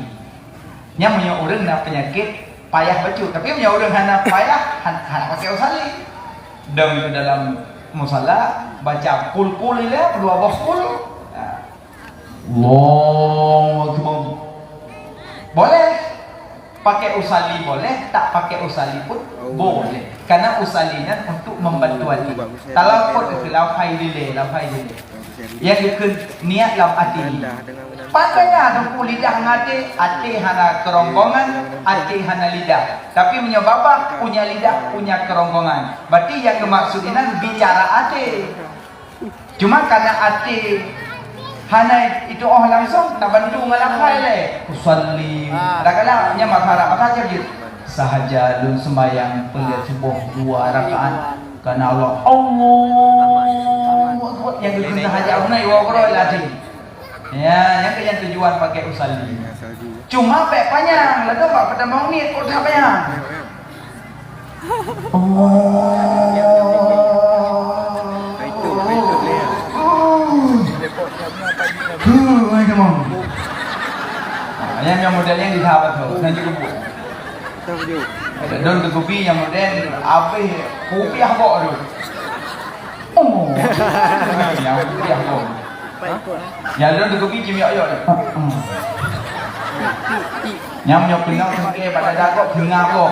Nyan meunyoe ureueng na peunyakét payah bacut, tapi meunyoe ureueng hana payah, han-, hana pakai usalli. Dong di dalam musala, baca kul-kul ilèe, dua boh kul. Ha. Allahu Akbar. Boleh. Pakai usalli boleh, tak pakai usalli pun boleh. Karena usalli nyan untuk membantu até. Talafot itu lafai dilèe, lafai dilèe. Nyang geukheun niat lam até. Padahai teungku lidah ngon até, até hana kerongkongan, até hana lidah. Tapi meunyoe babah punya lidah, punya kerongkongan. Berarti nyang geumaksud inan bicara até. Cuma karena até hana itu oh langsung, tabantu ngon lafai lé. Usalli. Kadang-kadang nyan masa Arab, masa Arab je. Sahaja lôn sembahyang peureulèe suboh dua rakaat. Karena Allah. Allahu Akbar. Nyang geukheun sahaja, hana iwa-iwa lagi. Ya, nyan keuh nyang tujuan pakai usalli. Cuma bèk panyang, ladôm bak peutamong niet, kok that panyang. Allah. Huh, ai tamong. Ah, nyan, nyan model nyang di sahabat tu, nyan cukup buet. Ada don teukupi nyang model abéh kupiah bok tu. Oh. Nyang putih gob. Nyang lôn teukubi cim yok-yok. Nyang meunyoe keunong sengke bak dada gob, teunga gob.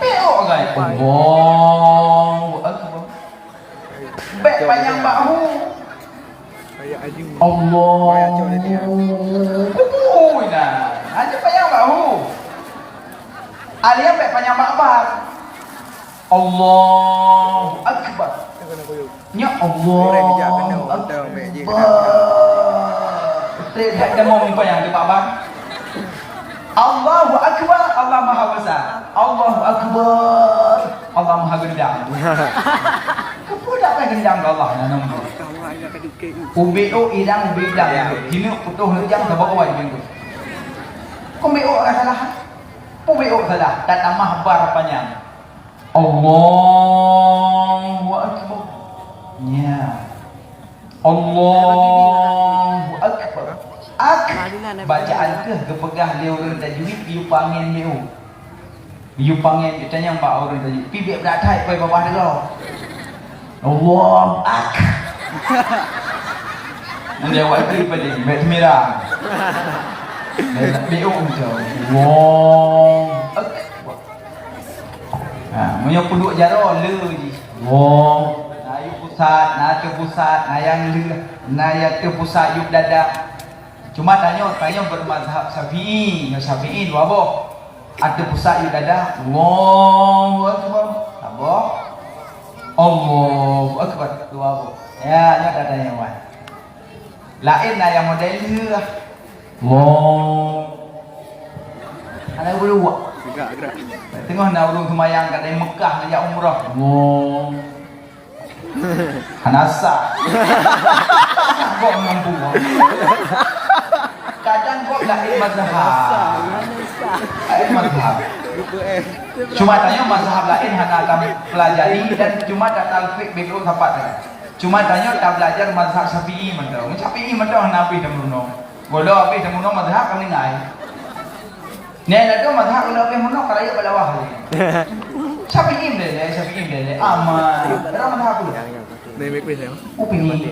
Beok gai. Allahu Akbar. Bèk panyang bahu. Allah. Ui, nah. Hana panyang bahu. Alèh bèk panyang makbar. Allahu Akbar. Nyoe Allahu Akbar. Trép that deungoe muka nyang teuba bang. Allahu Akbar, Allah Maha Besar. Allahu Akbar, Allah Maha Gendang. Keupeue dak payah gendang keu Allah na nombor? Ubé ôk idang, ubé idang. Jineuk putôh neujang saboh awai ubé ôk. Keu ubé ôk ka salah. Ubé ôk salah, tatamah bar panyang. Allahu Akbar. Nya. Allahu Akbar. Ak. Bacaan keuh geupeugah lé ureueng tajwid, yue pangen lé u. Yue pangen, tanyong bak ureueng tajwid. Pi bèk beudak that, pai babah deungoe. Allahu Ak. Mun dia awak tu pada bèk teumira. Dia nak piôh macam. Allahu Akbar. Ha, meunyoe peuduek jaroe le jih. Wong, na yub pusat, na ateueh pusat, na nyang lheueh, na nyang ateueh pusat yub dada. Cuma tanyoe, tanyoe bermazhab Syafi'i, nyoe Syafi'i dua boh. Ateueh pusat yub dada, Allahu Akbar. Saboh. Allahu Akbar. Dua boh. Ya, nyoe dah tanyoe wan. Laén na nyang model lheueh. Wong. Ada guru buat. Gerak, gerak. Teungoh na ureueng seumayang kat Mekah ngejak umrah. Wong. Hana sah. Kok mampu. Kadang kok laén mazhab. Laén mazhab. Cuma tanyoe mazhab laén hana tapeulajari dan cuma tatalfik beutôi sapat. Cuma tanyoe tabelajar mazhab Syafi'i mantong. Syafi'i mantong hana habéh dan meurunoe. Golo habéh dan meurunoe mazhab ka meuninggai. Nyan ladôm mazhab golo habéh meurunoe ka rayeuk bak lawah lé. Syafi'i meunan lé, Syafi'i meunan lé. Aman. Dalam mazhab tu. Upini.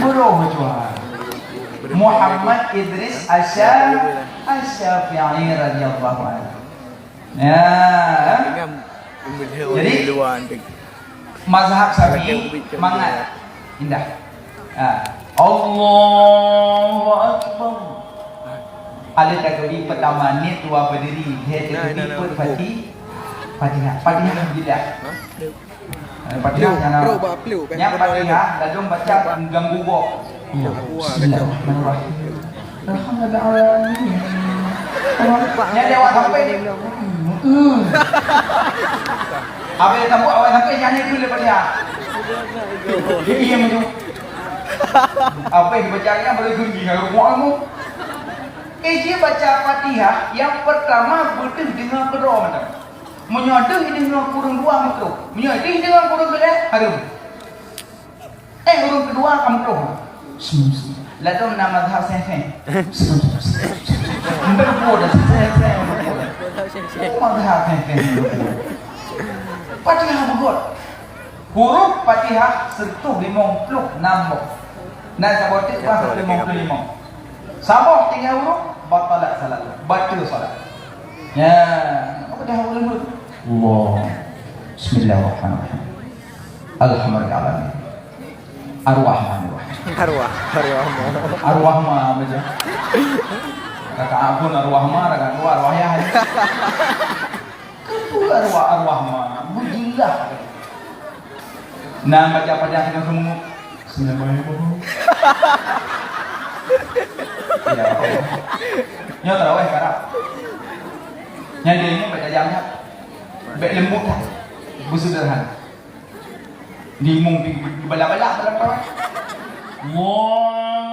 Bro, tuan. Muhammad Idris Asy-, Asy-Syafi'i radhiyallahu anhu. Ya. Jadi, mazhab Syafi'i mangat indah. Ha. Allahu Akbar. Alèh takbir pertama ni dua berdiri, dia takbir pun Fatih-, Fatihah. Fatihah jeda. Ada Fatihah nyang, nyang Fatihah ladôm baca ganggu gob. Iya. Bismillahirrahmanirrahim. Alhamdulillah. Nyang lewat sampai ni. Apa yang tamu awak sampai nyang ni tu lepas dia. Iya, macam. Apa yang baca yang boleh gunji kalau buat kamu? Eh, dia baca Fatihah yang pertama betul dengan kedua macam. Meunyoe deuh ideungoe kureueng dua makruh. Meunyoe deuh ideungoe kureueng keulhèe hareuem. Eh, ureueng keudua ka makruh. Ladôm na mazhab seng-seng. Beureugueng dah seng-seng. Oh, mazhab seng-seng. Fatihah beugöt. Huruf Fatihah sireutoh limong ploh nam boh. Na saboh teuk bah sireutoh limong ploh limong. Saboh tinggai huruf, batalat salat. Batal salat. Ya, apa dah ulun tu? Allah. Bismillahirrahmanirrahim. Alhamdulillah. Ar-Rahmanirrahim. Arwah, arwah ma. Ar-Rahma macam. Kakak Agun Ar-Rahma, kakak dua Ar-Rahya. Ketua arwah, arwah ma, bujilah. Nah, baca Fatihah dengan semua. Bismillahirrahmanirrahim. Ya Allah. Nyoe tarawih karap. Nyang dia ini baca jam dah. Baik lembut dah. Bersederhana. Di mung di balak-balak dalam tarawih. Wah.